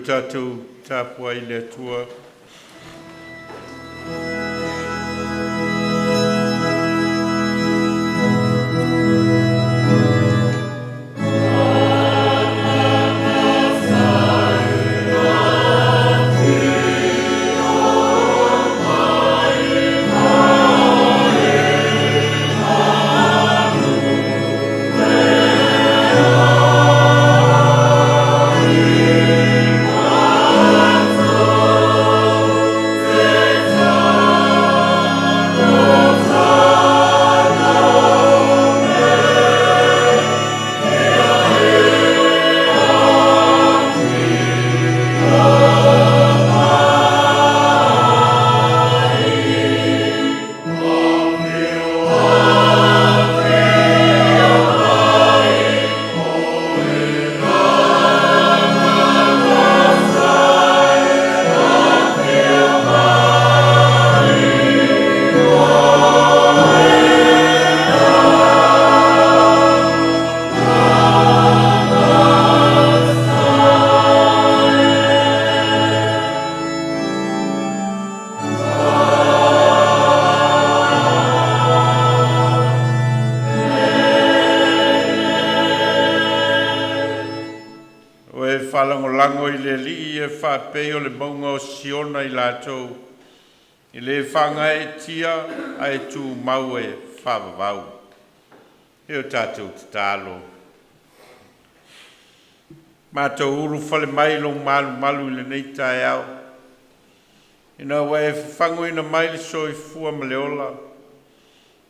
Tatou tapuai i le Atua o e faalagolago i le Alii e faapei o le mauga o Siona i latou, e le faagaeetia ae tumau e faavavau. E o tatou tatalo, matou ulufale mai i lou malumalu i lenei taeao, ina ua e fafagoina mai le soifua ma le ola,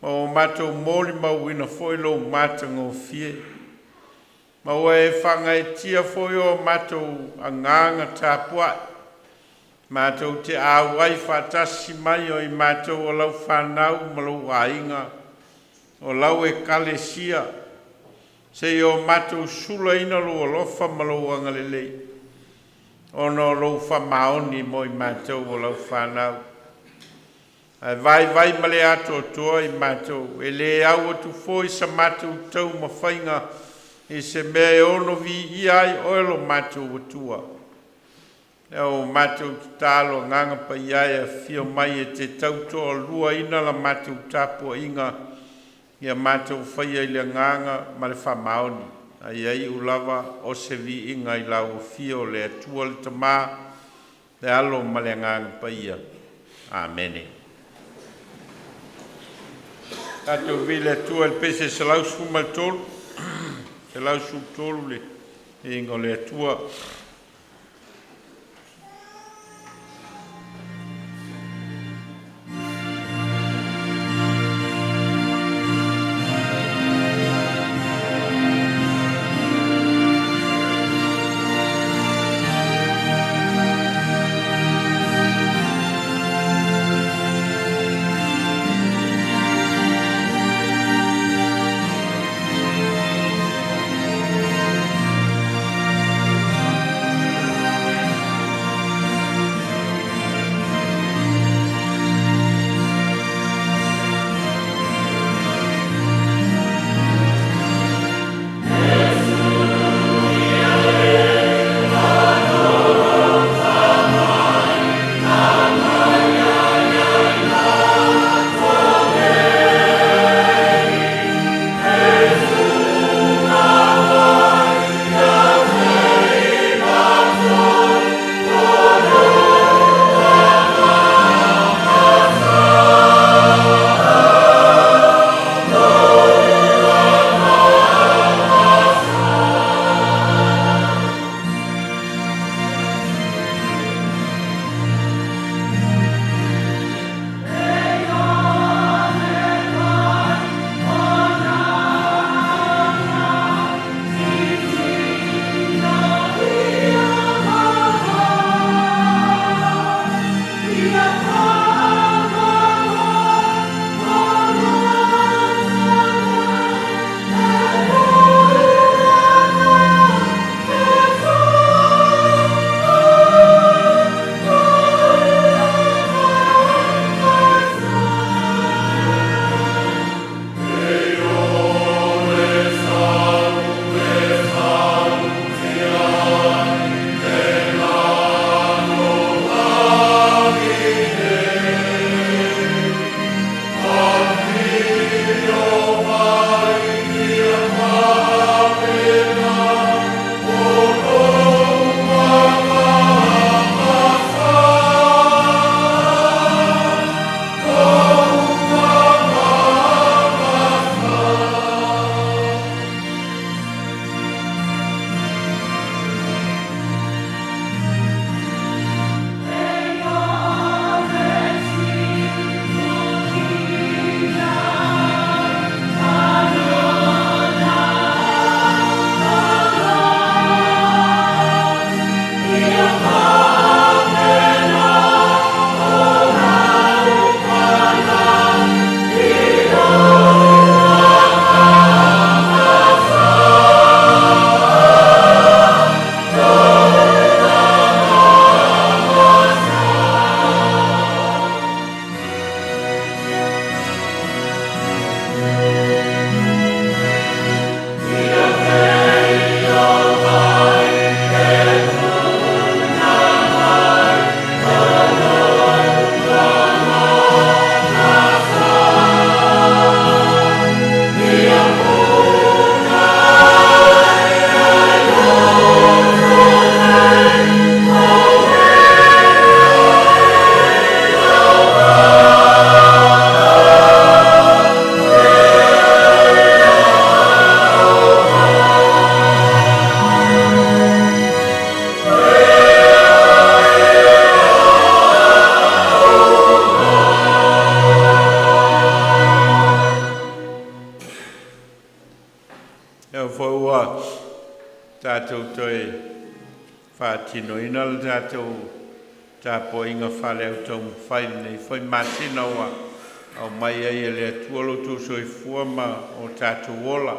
ma ua matou molimauina foi lou matagofie, ma ua e faagaeetia foi o matou agaga tapuai, matou te auai faatasi mai o i matou o lau fanau ma lou aiga, o lau ekalesia, seia o matou sulaina lou alofa ma lou agalelei, ona o lou faamaoni mo i matou o lau fanau. Ae vaivai ma le atoatoa i matou, e le au atu foi sa matou taumafaiga i se mea e ono viia ai Oe lo matou Atua. Lea ua matou tatalo Agaga Paia e, afio mai e te tautoaluaina la matou tapuaiga, ia matou faia i le agaga ma le faamaoni, a ia iu lava o se viiga i lau afio le Atua le Tama, le Alo ma le Agaga Paia. Amene. Tatou viia le Atua i le pese 113, 113 le viiga o le Atua. Ia foi ua tatou toe faatinoina le tatou tapuaiga faale-autaumafai i lenei foi masina ua aumai ai e le Atua lo outou soifua ma o tatou ola.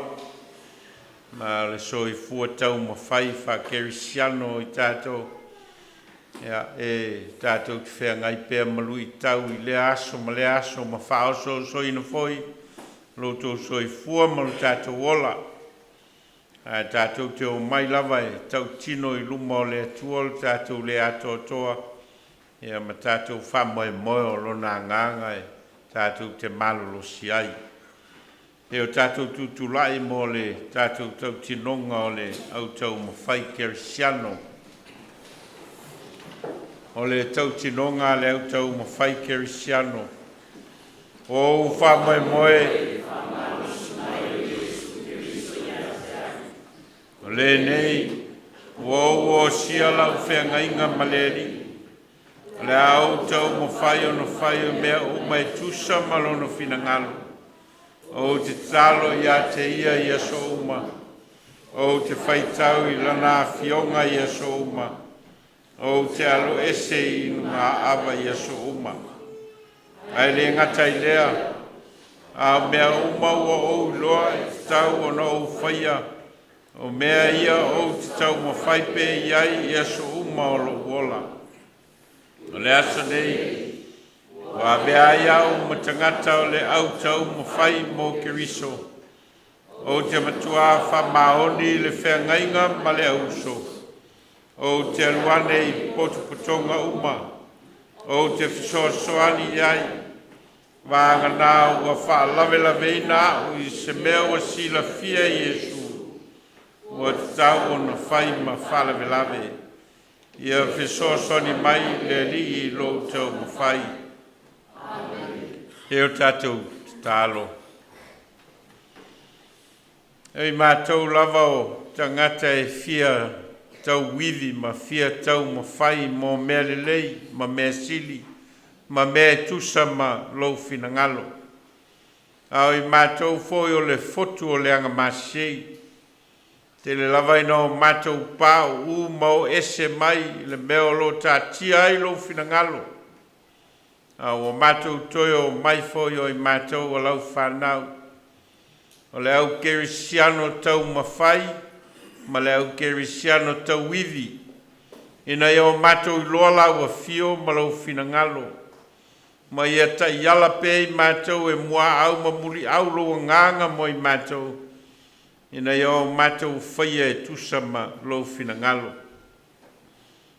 Ma o le soifua taumafai faakerisiano i tatou, ia, e tatou te feagai pea ma luitau i lea aso ma lea aso ma faaosoosoina foi lo outou soifua ma lo tatou ola. Ae tatou te omai lava e tautino i luma o le Atua lo tatou le atoatoa, ia ma tatou faamoemoe o Lona Agaga e tatou te malolosi ai. E o tatou tutulai mo le tatou tautinoga o le autaumafai kerisiano. O le tautinoga a le autaumafai kerisiano, o ou faamoemoe o lenei ua ou osia lau feagaiga ma le Alii, o le a ou taumafai ona fai o mea uma e tusa ma lona finagalo. Ou te tatalo ia te ia i aso uma, ou te faitau i lana afioga i aso uma, ou te aloese i inu ava i aso uma. Ae le gata i lea, a o mea uma ua ou iloa e tatau ona ou faia, o mea ia ou te taumafai pea i ai i aso uma o lou ola. O le aso nei, ua avea ai au ma tagata o le autaumafai mo Keriso, ou te matuā faamaoni i le feagaiga ma le auuso, ou te alu ane i potopotoga uma, ou te fesoasoani i ai, vagana ua faalavelaveina au i se mea ua silafia e Iesu, ua tatau ona fai ma faalavelave. Ia fesoasoani mai le Alii i lou taumafai. E o tatou tatalo. E i matou lava o tagata e fia tauivi ma fia taumafai mo mea lelei ma mea sili ma mea e tusa ma lou finagalo. A o i matou foi o le fotu o le agamasei. Tele lava ina o matou pauu ma o ese mai i le mea o lo o taatia ai lou finagalo. A ua matou toe omai foi o i matou o lau fanau. O le au kerisiano taumafai ma le au kerisiano tauivi, ina ia o matou iloa lau afio ma lou finagalo, ma ia taiala pea i matou e muaau ma muliau lou agaga mo i matou, ina ia o matou faia e tusa ma lou finagalo.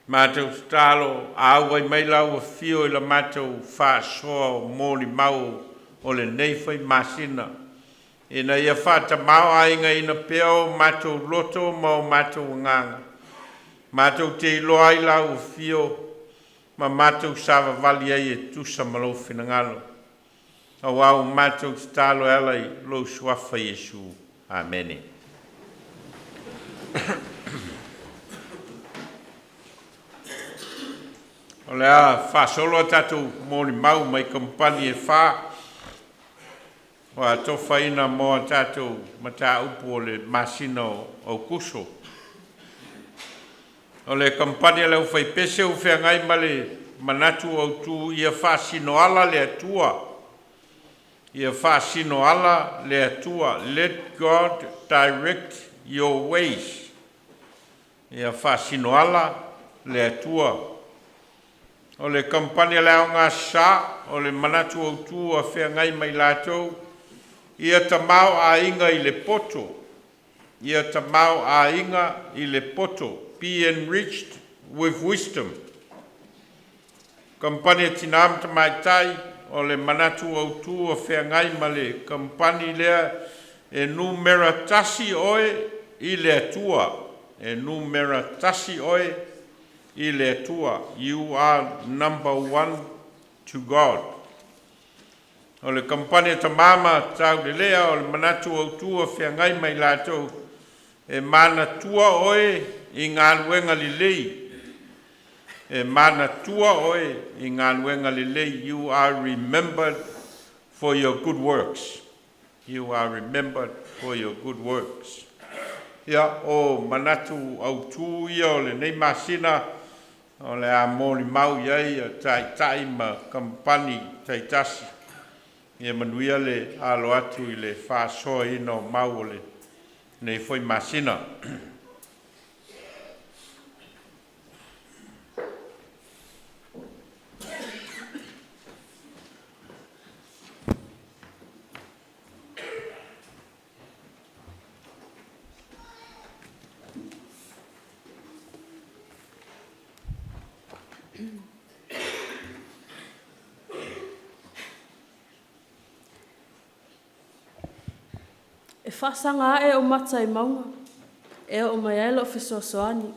Matou tatalo a auai mai lau afio i la matou faasoa o molimau o lenei foi masina, ina ia faatamaoaigaina pea o matou loto ma o matou agaga, matou te iloa ai lau afio ma matou savavali ai e tusa ma lou finagalo. Auā ua matou tatalo e ala i lou suafa Iesu. Amene. O le a faasolo a tatou molimau mai kamupani e fa ua atofaina mo a tatou mataupu o le masina o Aokuso. O le kamupani a le Aufaipese ua feagai ma le manatu autu ia faasinoala le Atua. Ia faasinoala le Atua. Let God direct your ways. Ia faasinoala le Atua. O le kamupani a le Aoga Sa, o le manatu autu ua feagai ma i latou, ia tamaoaiga i le poto. Ia tamaoaiga i le poto. Be enriched with wisdom. Kamupani a Tina ma Tamaitai, o le manatu autu ua feagai ma le kamupani lea, e numera tasi oe i le Atua. E numera tasi oe i le Atua. You are number one to God. O le kamupani a Tamā ma Taulelea, o le manatu autu ua feagai ma i latou, e manatua oe i galuega lelei. E manatua oe i galuega lelei. You are remembered for your good works. You are remembered for your good works. Ia, o manatu autu ia o lenei masina o le a molimau i ai taitai ma kamupani taitasi. Ia manuia le alo atu i le faasoaina o mau o lenei foi masina. E faasaga ae ou mata i mauga e oo mai ai lou fesoasoani.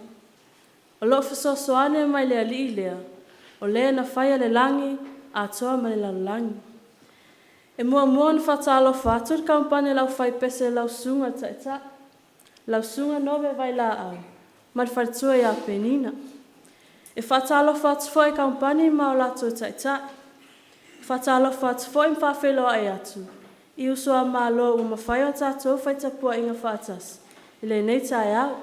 O lou fesoasoani e mai le Alii lea, o Le na faia le lagi atoa ma le lalolagi. E muamua ona faatalofa atu le kamupani a le Aufaipese i lau Susuga i le Taitai, lau Susuga Nove Vailaau ma le faletua ia Penina. E faatalofa atu foi i kamupani ma o latou taitai. E faatalofa atu foi ma faafeiloai atu i uso a Malo ua mafai ona tatou fai tapuaiga faatasi i lenei taeao.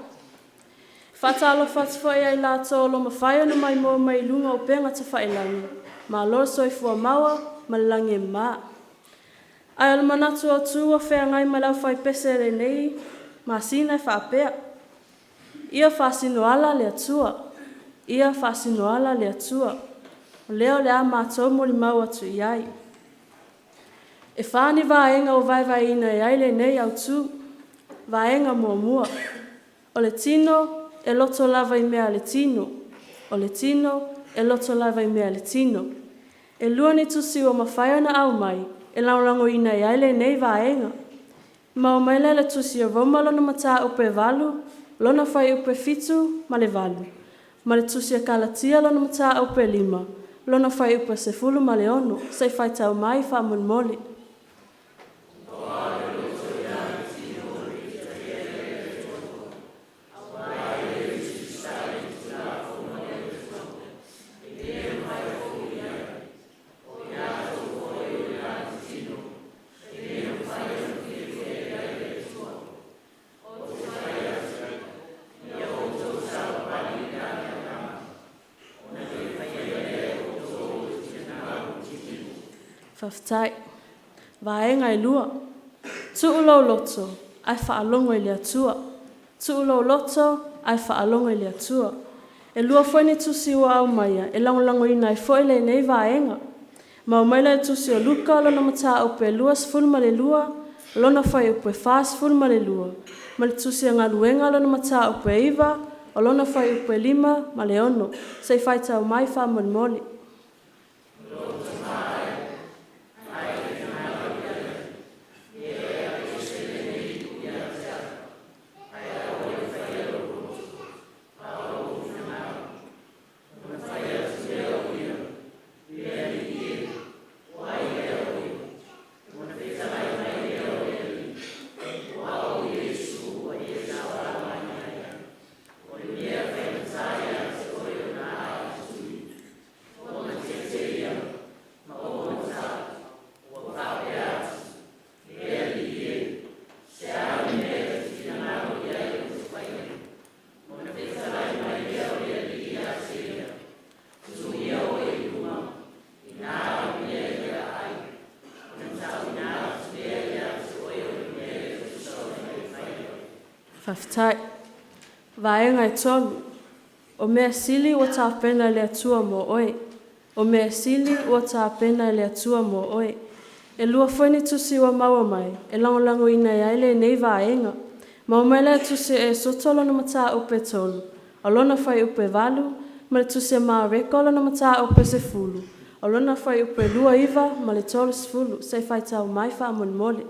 E faatalofa atu foi ia i latou o lo o mafai ona maimoa mai i luga o upega tafailagi, malo le soifua maua ma le lagi e mama. Ae o le manatu autu ua feagai ma le aufaipese i lenei masina e faapea; Ia faasinoala le Atua, ia faasinoala le Atua. O lea o le a matou molimau atu i ai. E fa ni vaega ua vaevaeina i ai lenei autu. Vaega muamua, o le tino e loto lava i mea a le tino, o le tino e loto lava i mea a le tino. E lua ni tusi ua mafai ona aumai e lagolagoina ai lenei vaega. Ma aumai lea i le Tusi a Roma lona Mataupu e 8 lona fuaiupu e 7 ma le 8, ma le Tusi a Kalatia lona Mataupu e 5 lona fuaiupu e 16. Se i faitau mai faamolemole. Faafetai. Vaega e 2, tuu lou loto ae faalogo i le Atua, tuu lou loto ae faalogo i le Atua. E lua foi ni tusi ua aumaia e lagolagoina ai foi lenei vaega. Ma aumai lea i le Tusi o Luka lona Mataupu e 22 lona fuaiupu e 42 ma le Tusi o Galuega lona Mataupu e 9 o lona fuaiupu e 5 ma le 6. Se i faitau mai faamolemole. Faafetai. Vaega e 3, o mea sili ua tapena e le Atua mo oe, o mea sili ua tapena e le Atua mo oe. E lua foi ni tusi ua maua mai e lagolagoina ai lenei vaega. Ma aumai lea i le Tusi a Esoto lona Mataupu e 3 o lona fuaiupu e 8 ma le Tusi a Mareko lona Mataupu e 10 o lona fuaiupu e 29 ma le 30. Se i faitau mai faamolemole.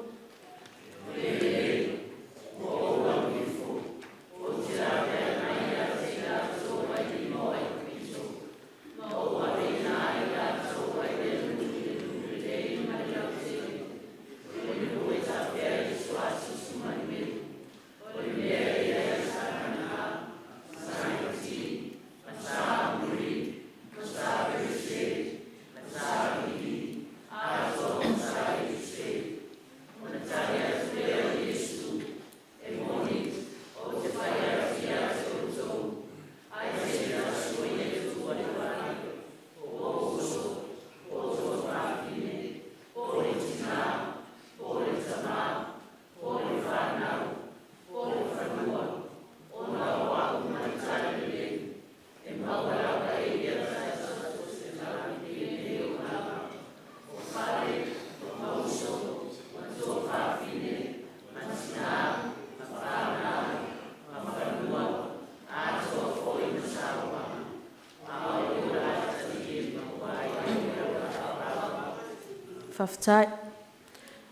Faafetai.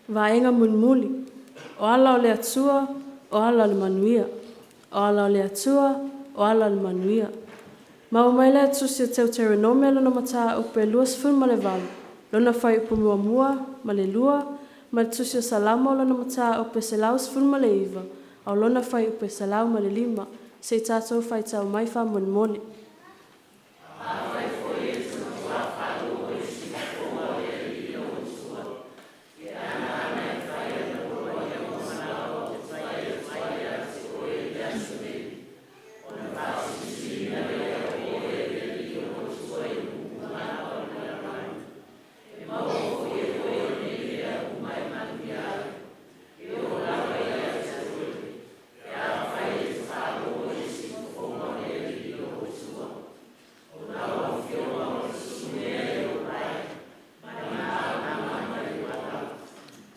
Vaega mulimuli. O ala o le Atua, o ala o le manuia. O ala o le Atua, o ala o le manuia. Maua mai lea Tusi o Teuteronome lona mataupu e 28, lona fuaiupu muamua ma le lua, ma le Tusi o Salamo lona mataupu e 119, a o lona fuaiupu e 105. Se i tatou faitau mai faamolemole.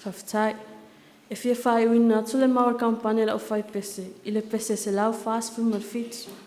Faafetai. E fia faaiuina atu le mau a le kamupani a le Aufaipese i le pese 147.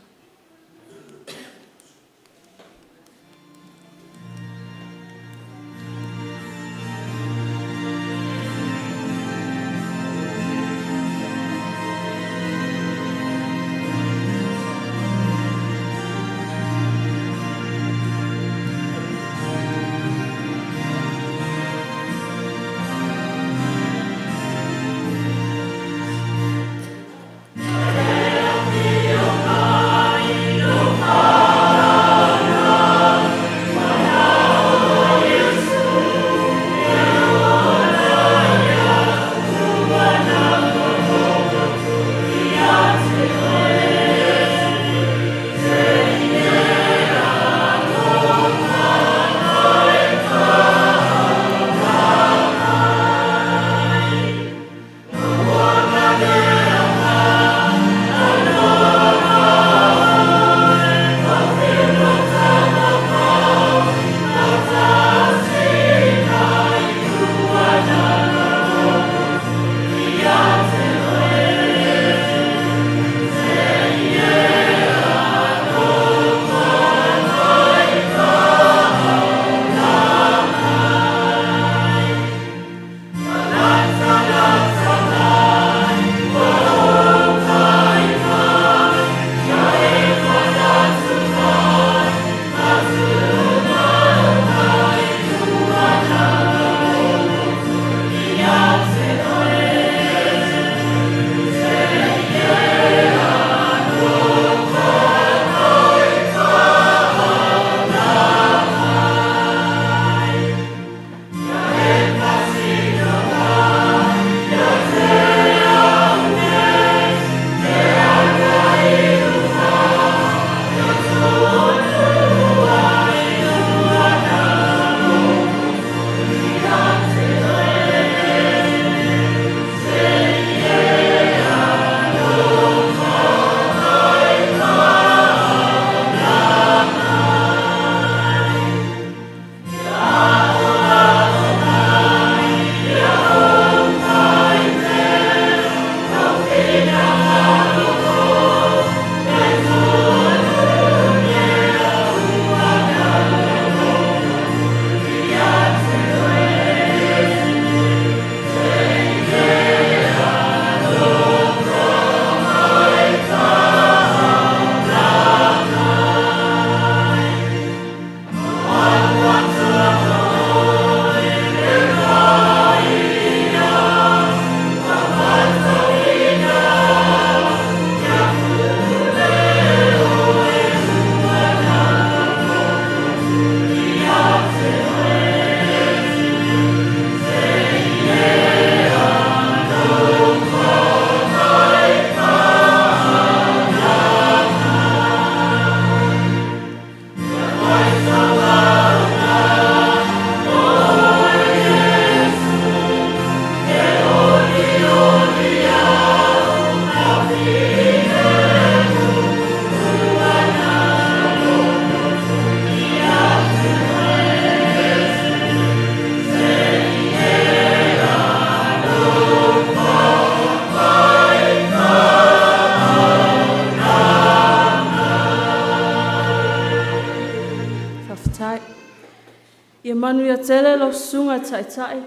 Manuia tele lau susuga i le Taitai,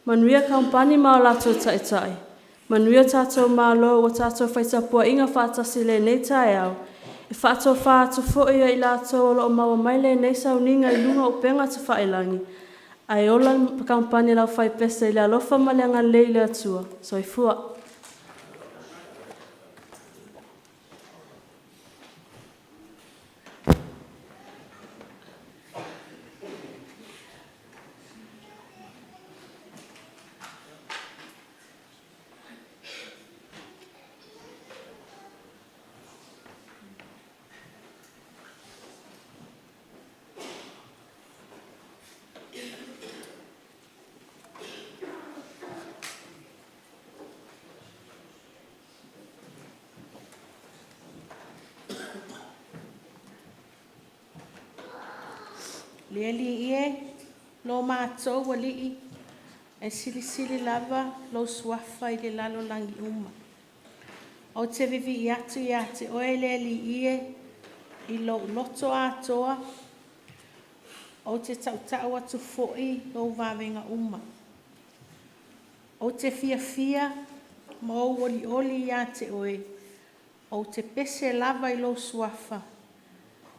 manuia kamupani ma o latou taitai, manuia tatou Malo ua tatou fai tapuaiga faatasi i lenei taeao. E faatofa atu foi ia i latou o lo o maua mai lenei sauniga i luga o upega tafailagi, ae ola le kamupani a le aufaipese i le alofa ma le agalelei o le Atua. Soifua. Le Alii e, lo matou Alii, e silisili lava lou Suafa i le lalolagi uma. Ou te vivii atu ia te Oe le Alii e i lou loto atoa, ou te tautau atu foi ou vavega uma. Ou te fiafia ma ou olioli ia te Oe, ou te pese lava i lou Suafa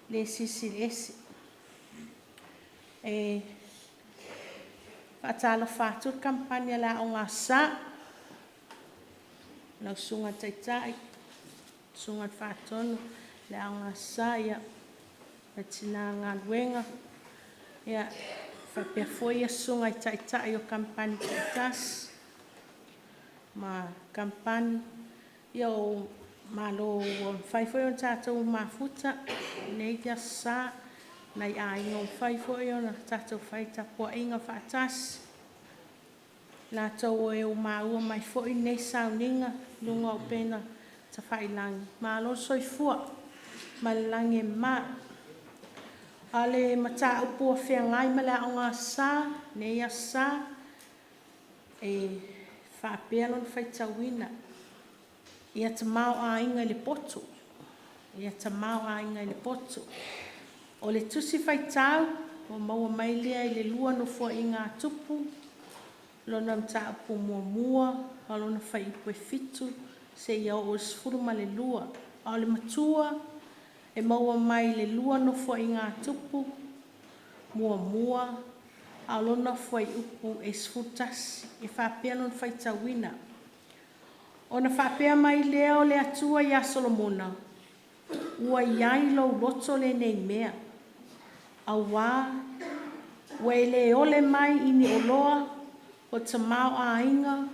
le Silisili Ese. E faatalofa atu le Kamupani a le Aoga Sa, lau Susuga i le Taitai, Susuga i le Faatonu o le Aoga Sa, ma Tina Galuega, faapea foi susuga i taitai o Kamupani taitasi ma Kamupani. Ia o malo ua mafai foi ona tatou mafuta i lenei aso Sa, nai aiga ua mafai foi ona tatou fai tapuaiga faatasi, i latou o e ua maua mai foi lenei sauniga i luga o upega tafailagi, malo le soifua ma le lagi e mama. A o le mataupu ua feagai ma le Aoga Sa i lenei aso Sa, e faapea lona faitauina, ia tamaoaiga i le poto, ia tamaoaiga i le poto. O le Tusi Faitau ua maua mai lea i le 2 Nofoaiga a Tupu, lona mataupu muamua ma lona fuaiupu e 7 seia oo i le 12. A o le matua e maua mai le 2 Nofoaiga a Tupu muamua a o lona fuaiupu e 11. E faapea lona faitauina; Ona faapea mai lea o le Atua ia Solomona, “Ua i ai lou loto lenei mea, auā ua e le ole mai i ni oloa po o le tamaoaiga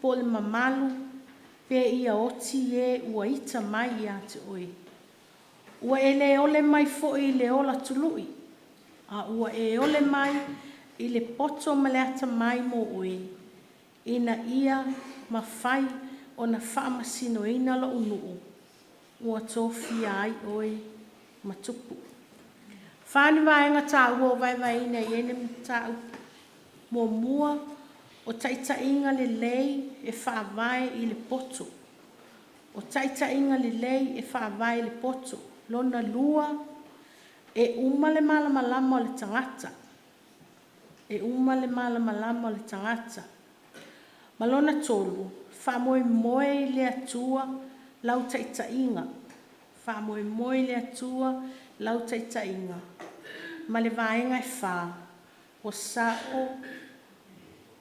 po o le mamalu pe ia oti e ua ita mai ia te oe. Ua e le ole mai foi i le ola tului, a ua e ole mai i le poto ma le atamai mo oe, ina ia mafai ona faamasinoina lou nuu ua tofia ai oe ma tupu.” E fa ni vaega taua ua vaevaeina i ai le mataupu. Muamua, o taitaiga lelei e faavae i le poto. O taitaiga lelei e faavae i le poto. Lona lua, e uma le malamalama o le tagata. E uma le malamalama o le tagata. Ma lona tolu, faamoemoe i le Atua lau taitaiga. Faamoemoe i le Atua lau taitaiga. Ma le vaega e fa, ua sao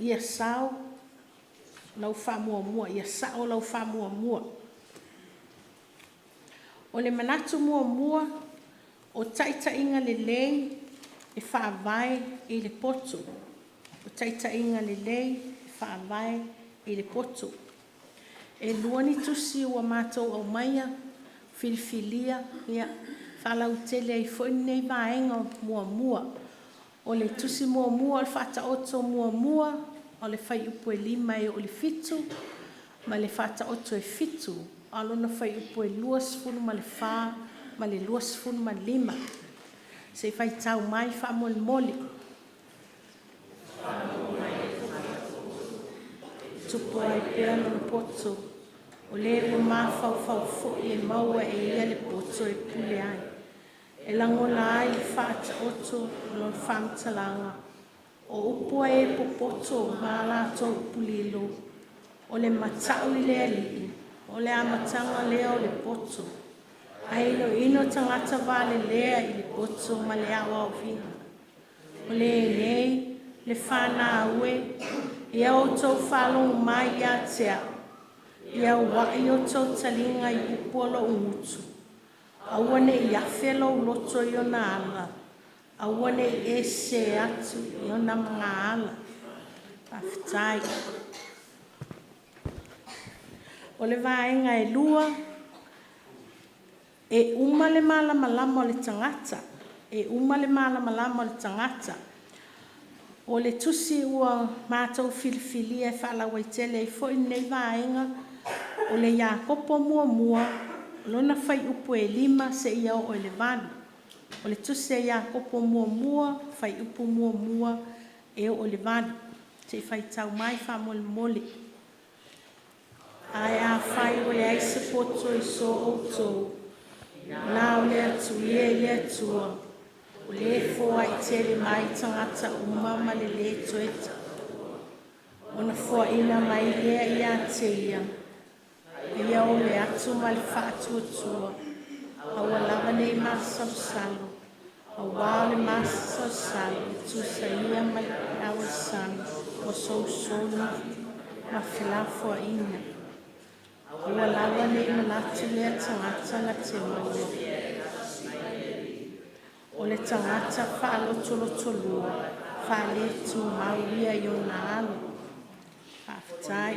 ia sao lau faamuamua, ia sao lau faamuamua. O le manatu muamua, o taitaiga lelei e faavae i le poto. O taitaiga lelei e faavae i le poto. E 2 ni tusi ua matou aumaia filifilia faalautele ai foi lenei vaega muamua. O le tusi muamua o le Faataoto muamua o le fuaiupu e 5 e oo i le 7 ma le Faataoto e 7 a o lona fuaiupu e 24 ma le 25. Se i faitau mai faamolemole. Tupu ai pea lona poto, o le ua mafaufau foi e maua e ia le poto e pule ai, e lagona ai le faataoto o lona faamatalaga. O upu a e popoto ma a latou upu lilo, o le mata'u i le Alii, o le amataga lea o le poto, ae inoino tagata valelea i le poto ma le aoaovina. O lenei, le fanau e, ia outou faalogo mai ia te a'u, ia ua'i outou taliga i upu a lo'u gutu. Aua ne i afe lou loto i ona ala, aua ne i e sesē atu i ona magaala. Faafetai. O le vaega e lua, e uma le malamalama o le tagata, e uma le malamalama o le tagata. O le tusi ua matou filifilia e faalauaitele ai foi lenei vaega, o le Iakopo muamua, lona fuaiupu e 5 seia oo i le 8. O le tusi a Iakopo muamua, fuaiupu 1 e oo i le 8. Se i faitau mai faamolemole. Ae afai ua leai se poto i so outou, na o le atu ia i le Atua, o lē e foai tele mai tagata uma ma le lē toe taua, ona foaina mai lea ia te ia. A ia ole atu ma le faatuatua, aua lava ne i masalosalo, auā o le masalosalo e tusa ia ma le peau a le sami ua sousou ma felafoaiga. Aua lava ne i manatu lea tagata na te maua. O le tagata faalotolotolua, faaletumau ia i ona alo. Faafetai.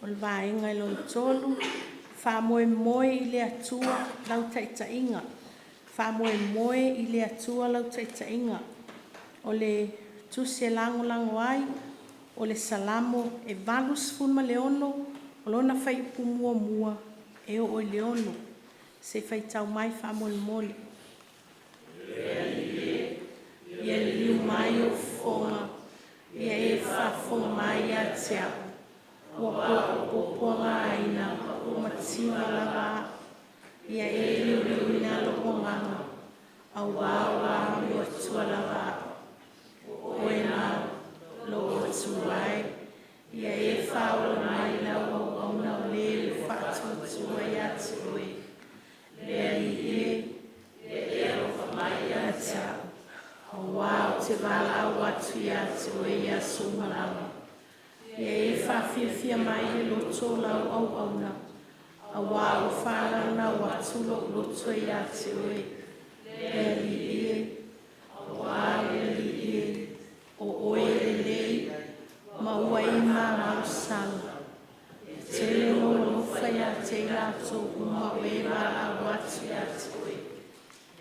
O le vaega lona tolu, faamoemoe i le Atua lau taitaiga. Faamoemoe i le Atua lau taitaiga. O le tusi e lagolago ai, o le Salamo e 86, o lona fuaiupu 1 e oo i le 6. Se i faitau mai faamolemole. Ia liliu mai ou fofoga, ia e faafofoga mai ia te a'u, ua popopo againa ua mativa lava a'u. Ia e liuliuina lo'u agaga, auā ua amiotua lava a'u. O Oe la, lou Atua e, ia e faaola mai lau auauna o le ua faatuatua ia te Oe. Le Alii e, ia e alofa mai ia te a'u, auā ou te valaau atu ia te Oe i aso uma lava. Ia e faafiafia mai le loto o lau auauna, auā ua faanaunau atu lo'u loto ia te Oe. Le Alii e, auā le Alii e, o Oe e lelei ma ua e magalosala. E tele lou alofa ia te i latou uma o e valaau atu ia te Oe.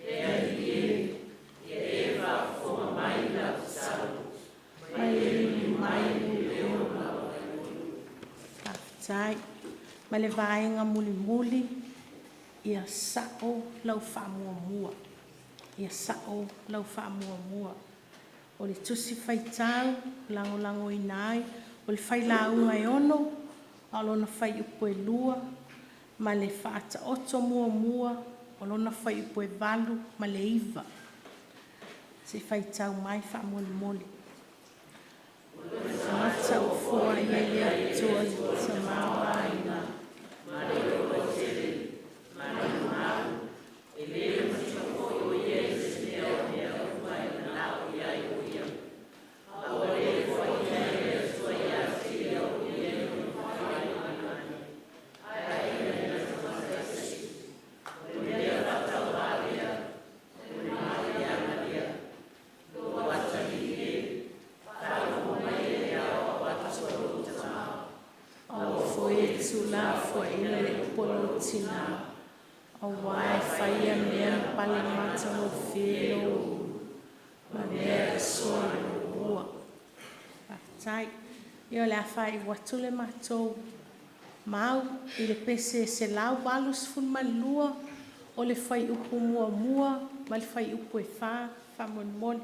Le Alii e, ia e faafofoga mai i lau tatalo, ma ia liuliu mai lou leo o lau. Faafetai. Ma le vaega mulimuli, ia sa'o lau faamuamua. Ia sa'o lau faamuamua. O le tusi faitau lagolagoina ai, o le failauga e 6, a o lona fuaiupu e 2 ma le Faataoto muamua o lona fuaiupu e 8 ma le 9. Se i faitau mai faamolemole. Tagata ua foaia e le Atua le tamaoaiga. Aua foi e tuulafoaiina le upu a lou tinā, auā e faia mea ma pale matagofie i lou ulu. Manuia le aso lua. Faafetai. Ia o le a faaiu atu le matou mau i le pese 182, o le fuaiupu 1 ma le fuaiupu 4 faamolemole.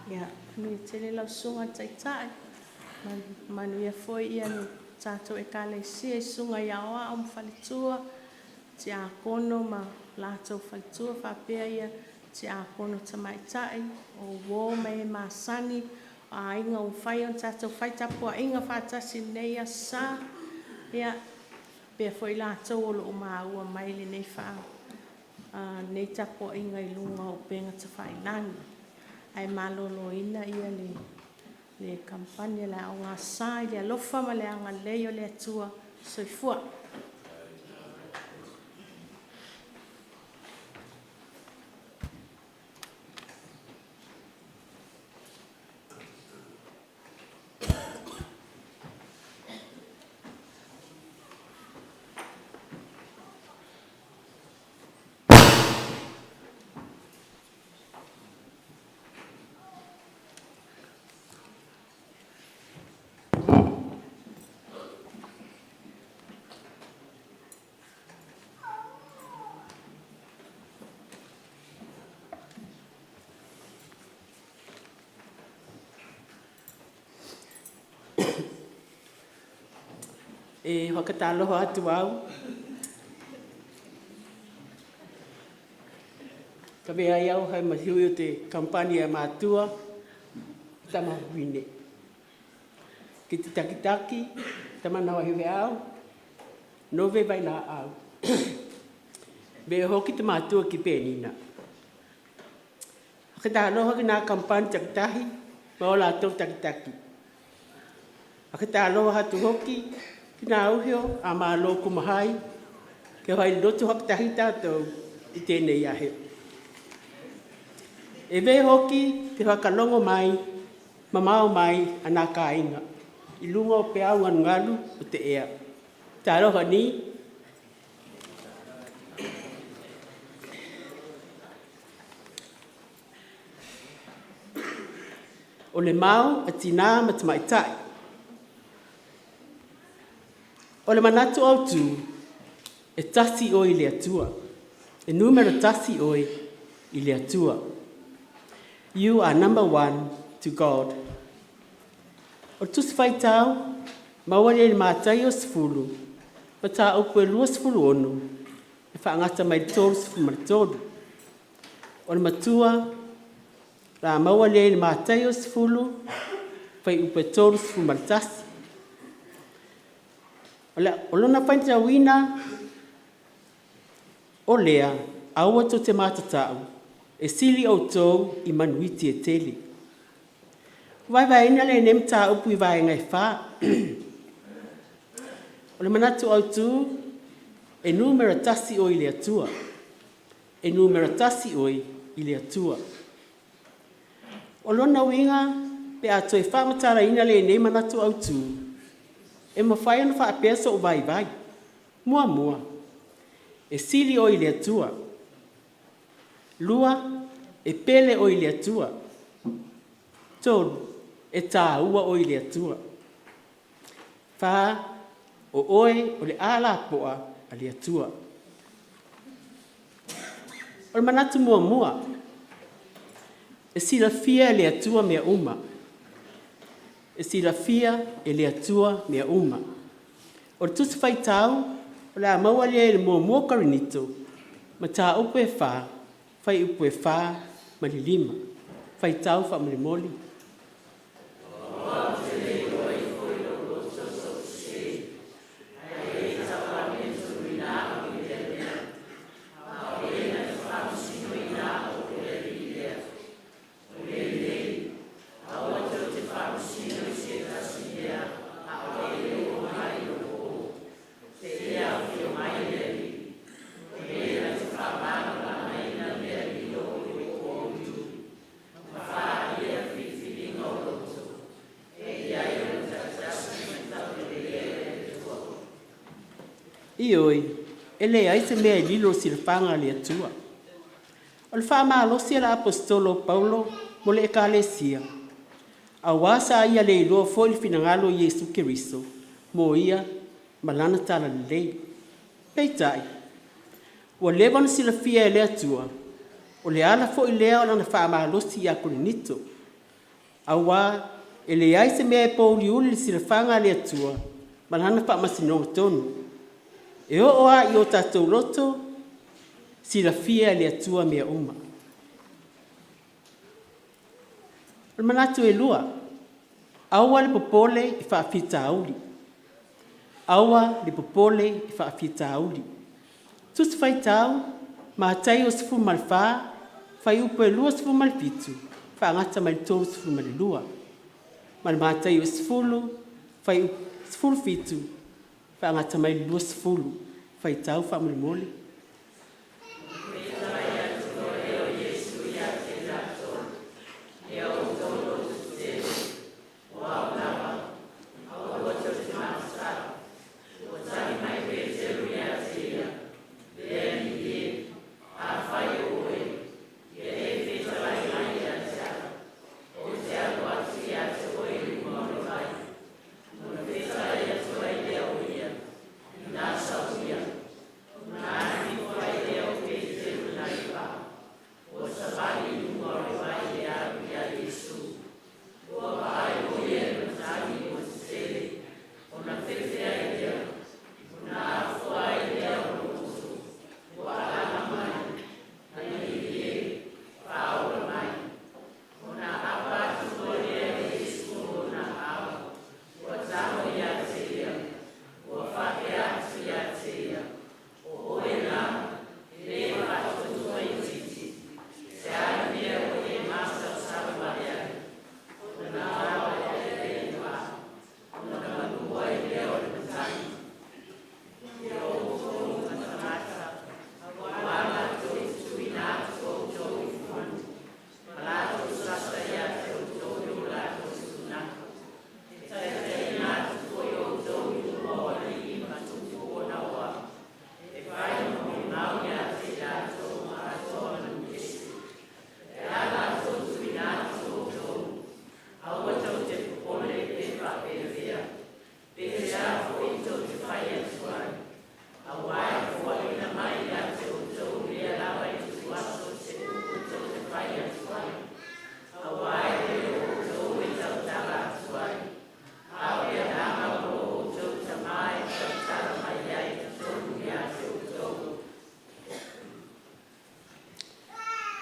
Ia, manuia tele lau Susuga i le Taitai, manuia foi le tatou Ekalesia i Susuga i Aoao ma Faletua, Tiakono ma latou faletua faapea Tiakono Tamaitai, o uo ma e masani, o aiga ua mafai ona tatou fai tapuaiga faatasi i lenei aso Sa. Ia, faapea foi i latou o lo o maua mai lenei tapuaiga i luga o upega tafailagi. Ae maloloina le Kamupani a le Aoga Aso Sa i le alofa ma le agalelei o le Atua. Soifua. E whakataloha atu au. Ka mea ai au hai mahiu o te kampani a matua, tama wine. Ki te takitaki, tama na wahi au, nove vai la au. Me hoki te matua ki Penina. Whakataloha ki nā kampani takitahi, ma o lātou takitaki. Whakataloha atu hoki ki nā uhio a mālō kumahai, ke whai lotu hakatahi tātou i tēnei ahe. E ve hoki te whakalongo mai, mamao mai a nā kāinga, i lunga o pe au ngalu o te ea. Tāroha ni. O le mau a tinā ma tamaitai. O le manatu au tū, e tasi oe i le Atua. E numero tasi oe i le Atua. You are number one to God. O le Tusi Faitau, maua lea i le Mataio 10, mataupu e 26, e faagata mai le 33. O le matua, la maua lea i le Mataio 10, fuaiupu e 31. O lona faitauina, O lea, aua tou te matata'u, e sili outou i manuiti e tele. Vaevaeina lenei mataupu i vaega e fa. O le manatu autu, e numera tasi oe i le Atua. E numera tasi oe i le Atua. O lona uiga pe a toe faamatalaina lenei manatu autu, e mafai ona faapea so'u vaivai. Muamua, e sili oe i le Atua. Lua, e pele oe i le Atua. Tolu, e taua oe i le Atua. Fa, o oe o le alapoa a le Atua. O le manatu muamua, e silafia e le Atua mea uma. E silafia e le Atua mea uma. O le Tusi Faitau o le a maua lea i le 1 Korinito, mataupu e 4, fuaiupu e 4 ma le 5. Faitau faamolemole. Ioe, e leai se mea e lilo i le silafaga a le Atua. O le faamalosi a le Aposetolo o Paulo mo le Ekalesia, auā sa ia le iloa foi le finagalo o Iesu Keriso mo ia ma Lana Talalelei. Peitai, ua leva ona silafia e le Atua, o le ala foi lea o Lana faamalosi ia Korinito, auā e leai se mea e pouliuli i le silafaga a le Atua ma Lana faamasinoga tonu. E oo lava i o tatou loto, silafia e le Atua mea uma. O le manatu e lua, aua le popole i faafitauli, aua le popole i faafitauli. Tusi Faitau Mataio 14, fuaiupu e 27 faagata mai le 32, ma le Mataio 10, fuaiupu 17 faagata mai le 20. Faitau faamolemole.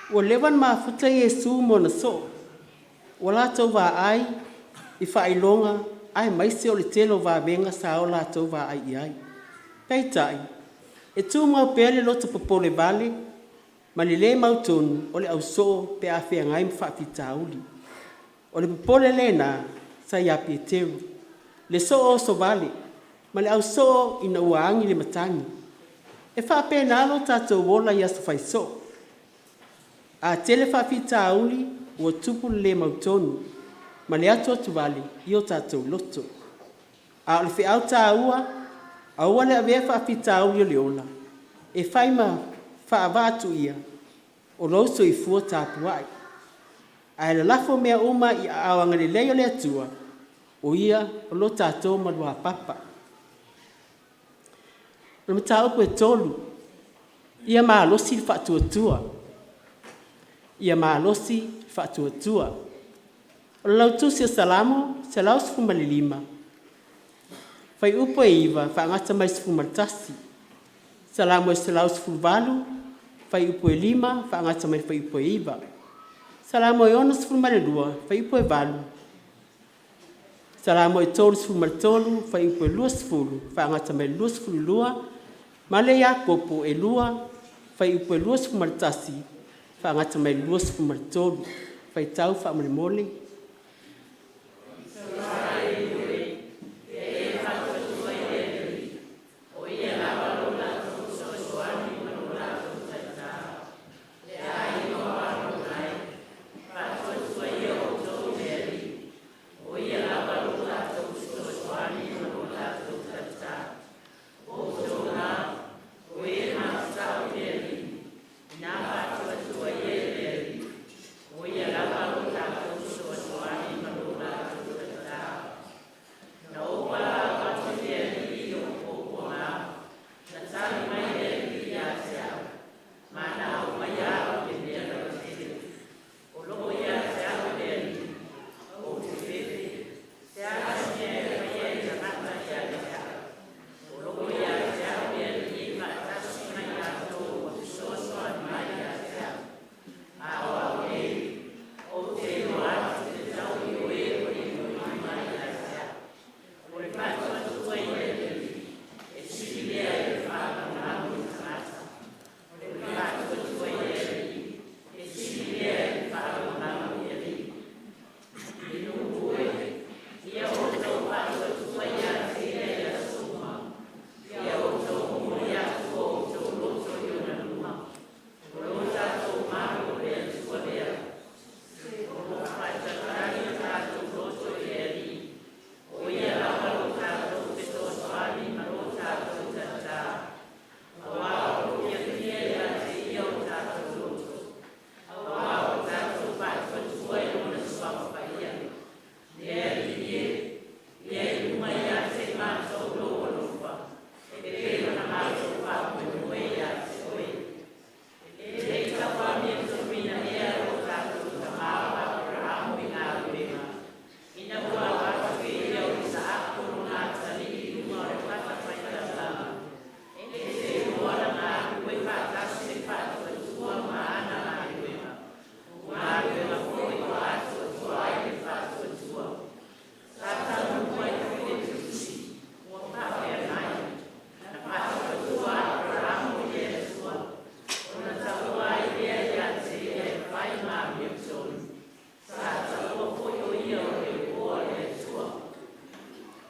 Ua leva ona mafuta Iesu ma ona soo, ua latou vaai i faailoga aemaise o le tele o vavega sa o latou vaai i ai. Peitai, E tumau pea le loto popole vale ma le lē mautonu o le ausoo pe a feagai ma faafitauli. O le popole lena sa ia Peteru, le soo osovale ma le ausoo ina ua agi le matagi. E faapena lo tatou ola i aso faisoo. A tele faafitauli ua tupu le le mautonu ma le atuatuvale i o tatou loto. A o le feau taua, aua le avea faafitauli o le ola e fai ma faavaatuia o lou soifua tapuai, ae lalafo mea uma i aao agalelei o le Atua, o Ia o lo tatou maluapapa. O le mataupu e 3, ia malosi le faatuatua, ia malosi le faatuatua. O lau Tusi o Salamo 115, fuaiupu e 9 faagata mai le 11, Salamo 118, fuaiupu e 5 faagata mai le fuaiupu e 9, Salamo 62, fuaiupu e 8, Salamo 33, fuaiupu e 20 faagata mai le 22, ma le Iakopo e 2, fuaiupu e 21 faagata mai le 23. Faitau faamolemole.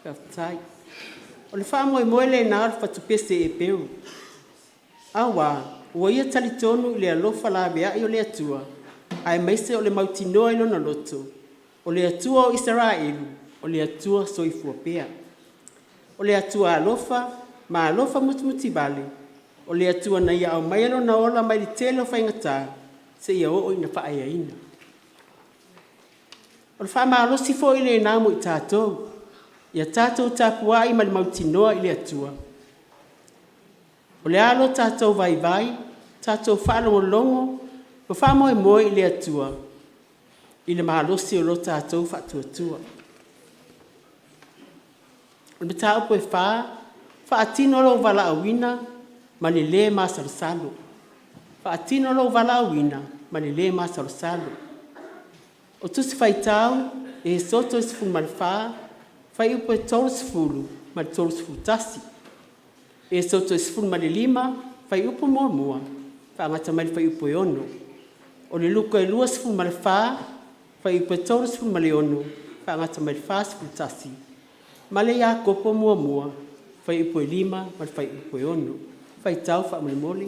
Faafetai. O le faamoemoe lena o le fatupese Eperu, auā ua ia talitonu i le alofa laveai o le Atua, aemaise o le mautinoa i lona loto, o le Atua o Isaraelu, o le Atua soifua pea. O le Atua alofa ma alofa mutimutivale, o le Atua na Ia aumaia Lona ola mai le tele o faigata seia oo ina faaeaina. O le faamalosi foi lena mo i tatou, ia tatou tapuai ma le mautinoa i le Atua. O le a lo tatou vaivai, tatou faalogologo ma faamoemoe i le Atua i le malosi o lo tatou faatuatua. O le mataupu e 4, faatino lou valaauina ma le lē masalosalo, faatino lou valaauina ma le lē masalosalo. O Tusi Faitau Iesoto 14, fuaiupu e 30 ma le 31. Esoto e 15, fuaiupu 1, faagata mai le fuaiupu e 6. O le Luka e 24, fuaiupu e 36 faagata mai le 41, ma le Iakopo 1, fuaiupu e 5 ma le fuaiupu e 6. Faitau faamolemole.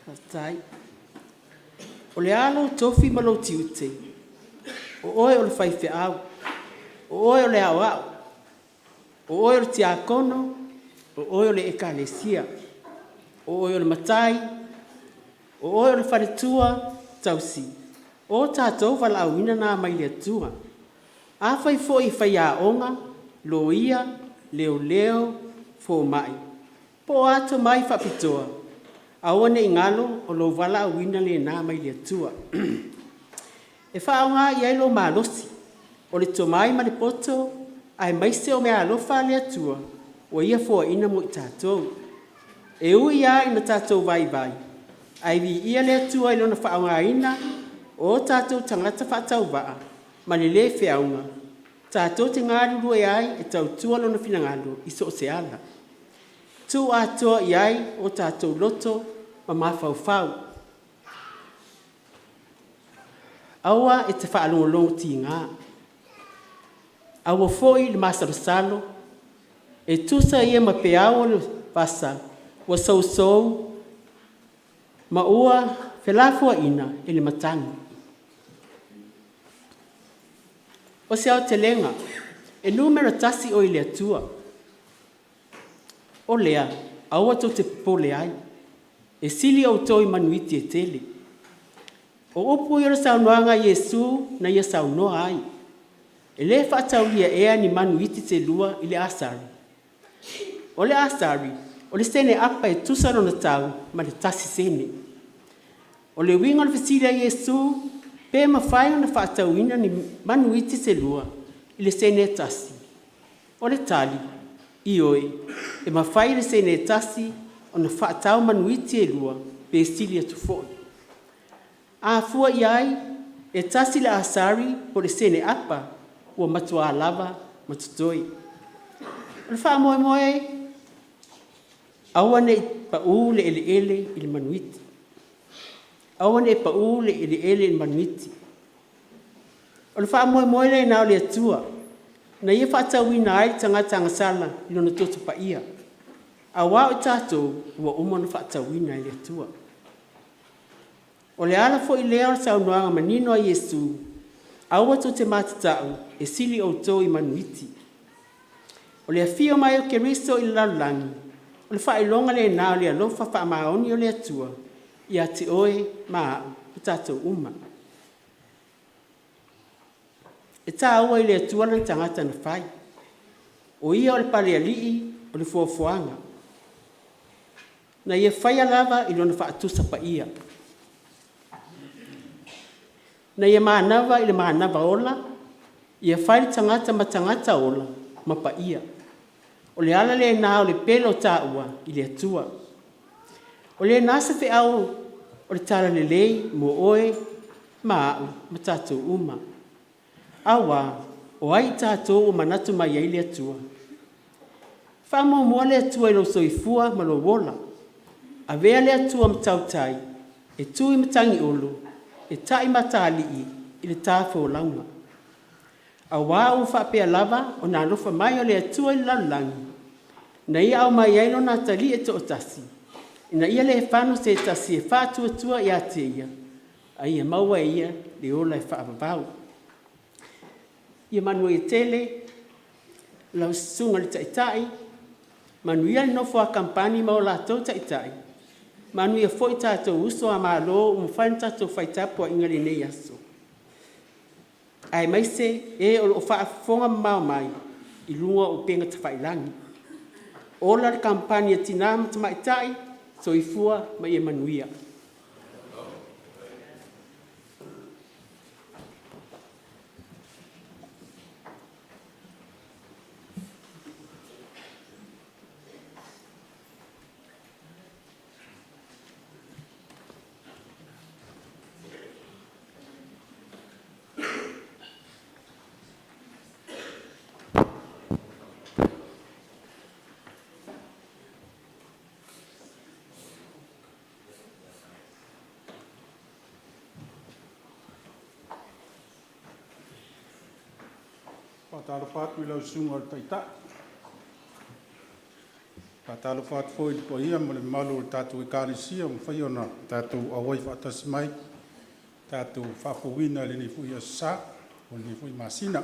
Faafetai. O le a lou tofi ma lou tiute? O oe o le faifeau, o oe o le aoao, o oe o le tiakono, o oe o le ekalesia, o oe o le matai, o oe o le faletua tausi, o tatou valaauina na mai le Atua. Afai foi e faiaoga, loia, leoleo, fomai, po o a tomai faapitoa, aua ne i galo o lou valaauina lena mai le Atua. E faaaoga i ai lou malosi, o le tomai ma le poto aemaise o meaalofa a le Atua ua Ia foaina mo i tatou. E ui lava ina tatou vaivai, ae viia le Atua i Lona faaaogaina o tatou tagata faatauvaa ma le le feauga tatou te galulue ai e tautua Lona finagalo i so o se ala. Tuu atoa i ai o tatou loto ma mafaufau. Aua e te faalogologo tiga, aua foi le masalosalo, e tusa ia ma peau o le vasa ua sousou ma ua felafoaiina e le matagi. O se aotelega, e numera tasi oe i le Atua. O lea, aua tou te popole ai, e sili outou i manuiti e tele. O upu ia o le saunoaga a Iesu na ia saunoa ai, e lē faataulia ea ni manu iti se lua i le asari? O le asari, o le sene apa e tusa lona tau ma le 1 sene. O le uiga o le fesili a Iesu, pe mafai ona faatauina ni manu iti se lua i le sene e tasi? O le tali, ioe, e mafai le sene e tasi ona faatau manu iti e lua pe sili atu foi. A fua i ai, e tasi le asari po o le sene apa ua matua lava ma totoe. O le faamoemoe, aua ne i pau le eleele i le manuiti. Aua ne i pau le eleele i le manuiti. O le faamoemoe lena o le Atua na ia faatauina ai le tagata agasala i Lona Toto Paia, aua o i tatou ua uma ona faatauina e le Atua. O le ala foi lea o le saunoaga manino a Iesu, aua tou te matata'u e sili outou i manuiti. O le afio mai o Keriso i le lalolagi, o le faailoga lena o le alofa faamaoni o le Atua ia te oe ma a'u, o tatou uma. E taua i le Atua Lona tagata na fai, o Ia o le Palealii o le foafoaga, na Ia faia lava i Lona faatusa paia, na Ia manava i le manava ola, ia fai le tagata ma tagata ola ma paia. O le ala lena o le pele o taua i le Atua. O lena se feau o le Talalelei mo oe ma a'u ma tatou uma. Aua o ai i tatou ua manatu mai ai le Atua? Faamuamua le Atua i lou soifua ma lou ola, avea le Atua ma tautai e tu i matagi olo e ta'i matalii i le ta folauga. Aua ua faapea lava ona alofa mai o le Atua i le lalolagi, na Ia aumai ai Lona Atalii e toatasi, ina ia le fano se tasi e faatuatua ia te Ia, a ia maua e ia le ola e faavavau. Ia manuia tele lau Susuga i le Taitai, manuia le nofo a kamupani ma o latou taitai, manuia foi tatou uso a Malo ua mafai ona tatou fai tapuaiga i lenei aso, aemaise e o lo o faafofoga mamao mai i luga o upega tafailagi. Ola le Kamupani a Tina ma Tamaitai, soifua ma ia manuia. Faatalofa atu i lau Susuga i le Taitai, faatalofa atu foi i le paia ma le mamalu o le tatou Ekalesia ua mafai ona tatou auai faatasi mai, tatou faafouina i lenei foi Aso Sa po o lenei foi masina.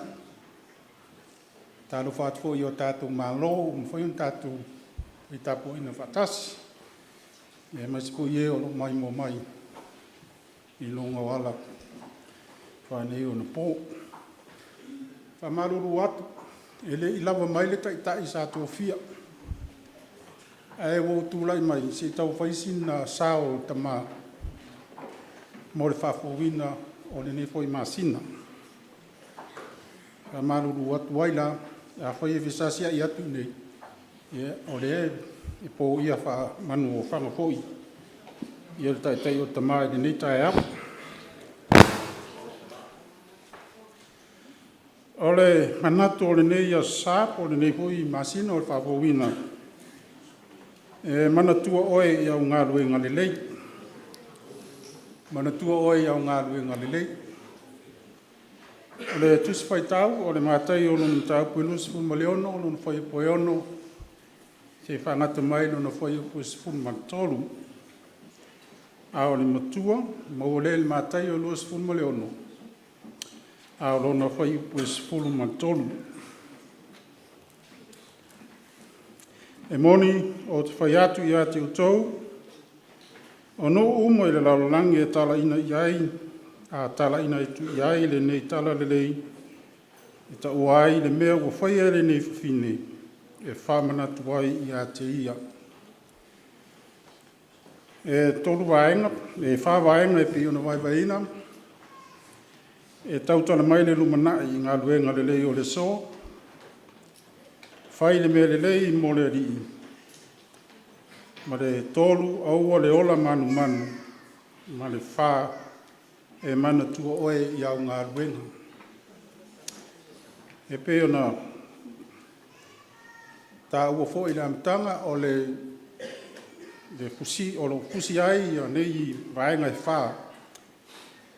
Faatalofa atu foi i o tatou malo ua mafai ona tatou tapuaina faatasi, aemaise foi e o lo o maimoa mai i luga o ala faaneionapo. Faamalulu atu, e le i lava mai le Taitai sa tofia, ae ua ou tulai mai se i tau fai sina sao o tama mo le faafouina o lenei foi masina. Faamalulu atu ai la, afai e fesasiai atu i inei, ia o lea e poia faamanuofaga foi le Taitai o Tama i lenei taeao. O le manatu o lenei Aso Sa po o lenei foi masina o le faafouina, e manatua oe i au galuega lelei, manatua oe i au galuega lelei. O le Tusi Faitau o le Mataio lona mataupu e 26 lona fuaiupu e 6 seia faagata mai i lona fuaiupu e 13. A o le matua, maua lea i le Mataio 26, a o lona fuaiupu e 13. E moni ou te fai atu ia te outou, o nuu uma i le lalolagi e talaiina i ai, a talaiina atu i ai lenei talalelei, e taua ai le mea ua faia e lenei fafine, e faamanatu ai ia te ia. E tolu vaega, e fa vaega e pei ona vaevaeina, e tautala mai le lumanai i galuega lelei o le aso, fai le mea lelei mo le Alii, ma le tolu, aua le ola manumanu, ma le fa, e manatua oe i au galuega. E pei ona taua foi i le amataga o le o lo o fusi ai nei vaega e fa,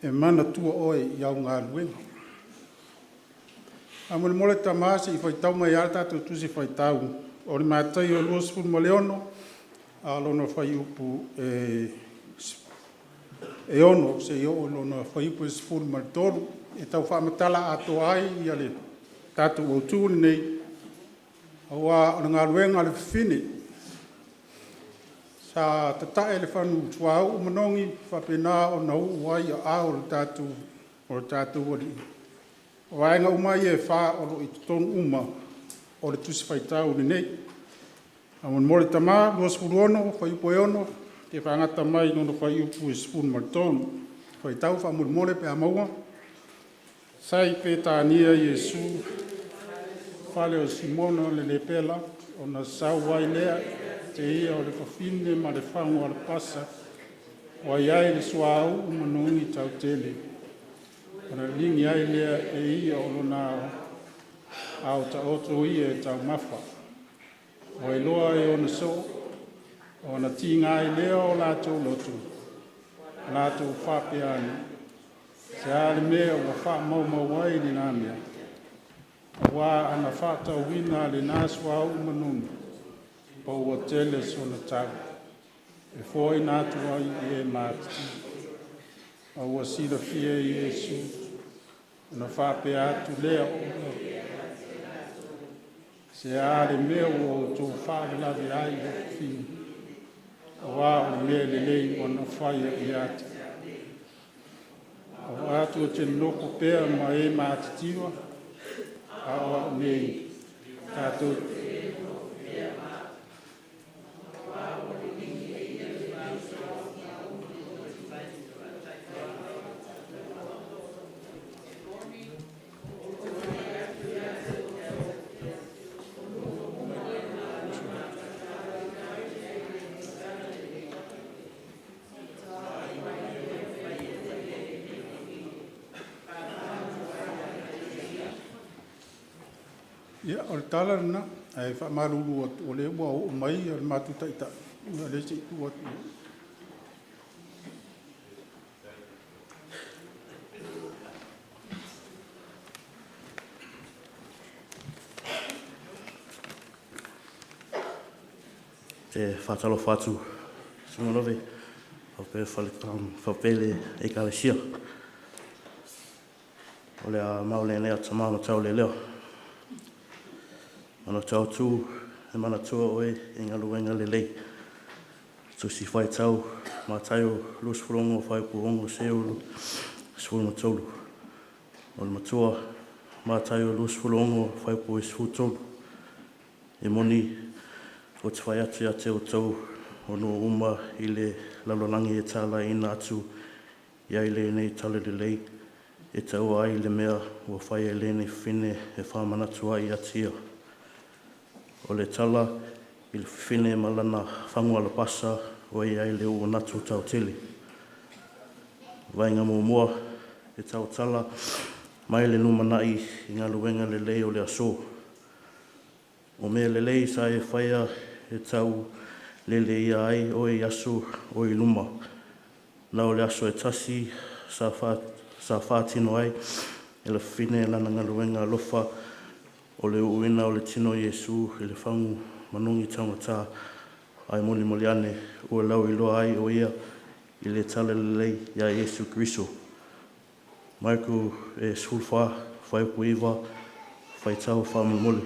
e manatua oe i au galuega. Faamolemole tama se i faitau mai lava le tatou Tusi Faitau o le Mataio 26 a o lona fuaiupu e 6 seia oo i lona fuaiupu e 13. E tau faamatala atoa ai le tatou autu lenei, aua o le galuega a le fafine sa tatae le fagutuauu ma manogi faapena ona uu ai aao o le tatou Alii. O vaega uma ia e fa o lo o i totonu uma o le Tusi Faitau lenei. Faamolemole tama, 26 fuaiupu e 6 seia faagata mai i lona fuaiupu e 13. Faitau faamolemole pe a maua. Sa i Petania Iesu, fale o Simona le Lepera, ona sau ai lea, tei o le fafine ma le fagu alapasa ua i ai le suauu manogi tautele, ona liligi ai lea e ia o lona ao taoto ia e taumafa. Ua iloa e ona soo, ona tiga ai lea o latou loto, ma latou faapea ane, “Se a le mea ua faamaumau ai lena mea? Aua a na faatauina lena suauu manogi, pau tele sona tau, e foaiina atu ai i e matitiva.” A ua silafia e Iesu, ona faapea atu lea, “Se a le mea ua outou faalavelave ai i lou fafine? Aua o le mea lelei ua na faia ia te au. Aua tou te nonofo pea ma e matitiva, a o au nei, tatou Ia, o le tala lena, ae faamalulu atu o lea ua oo mai le matou Taitai, ia o lea se i tuu atu i ai. Te whātalofa atu Sugalove, whapea le ekalesia. O le a maole nei a tamā ma tau le leo. Mana tau tū e manatua oe i ngaluenga lelei. Tusi Faitau, Mataio 26 fuaiupu 6 seia oo i le 13. O le matua, Mataio 26 fuaiupu 13. E moni, ou te fai atu ia te outou, o nuu uma i le lalolagi e talaiina atu i ai lenei talalelei, e taua ai le mea ua faia e lenei fafine e faamanatu ai ia te ia. O le tala i le fafine ma lana fagu alapasa ua i ai le uu atu tautele. Vaega muamua e tautala mai le lumanai i galuega lelei o le aso. O mea lelei sa e faia e tau lele ia ai oe i aso o i luma. Na o le aso e tasi sa faatino ai e le fafine lana galuega alofa o le uuina o le tino o Iesu i le fagu manogi taugata, ae molimoli ane ua lauiloa ai o ia i le talalelei iā Iesu Keriso. Mareko e 14, fuaiupu 9, faitau faamolemole.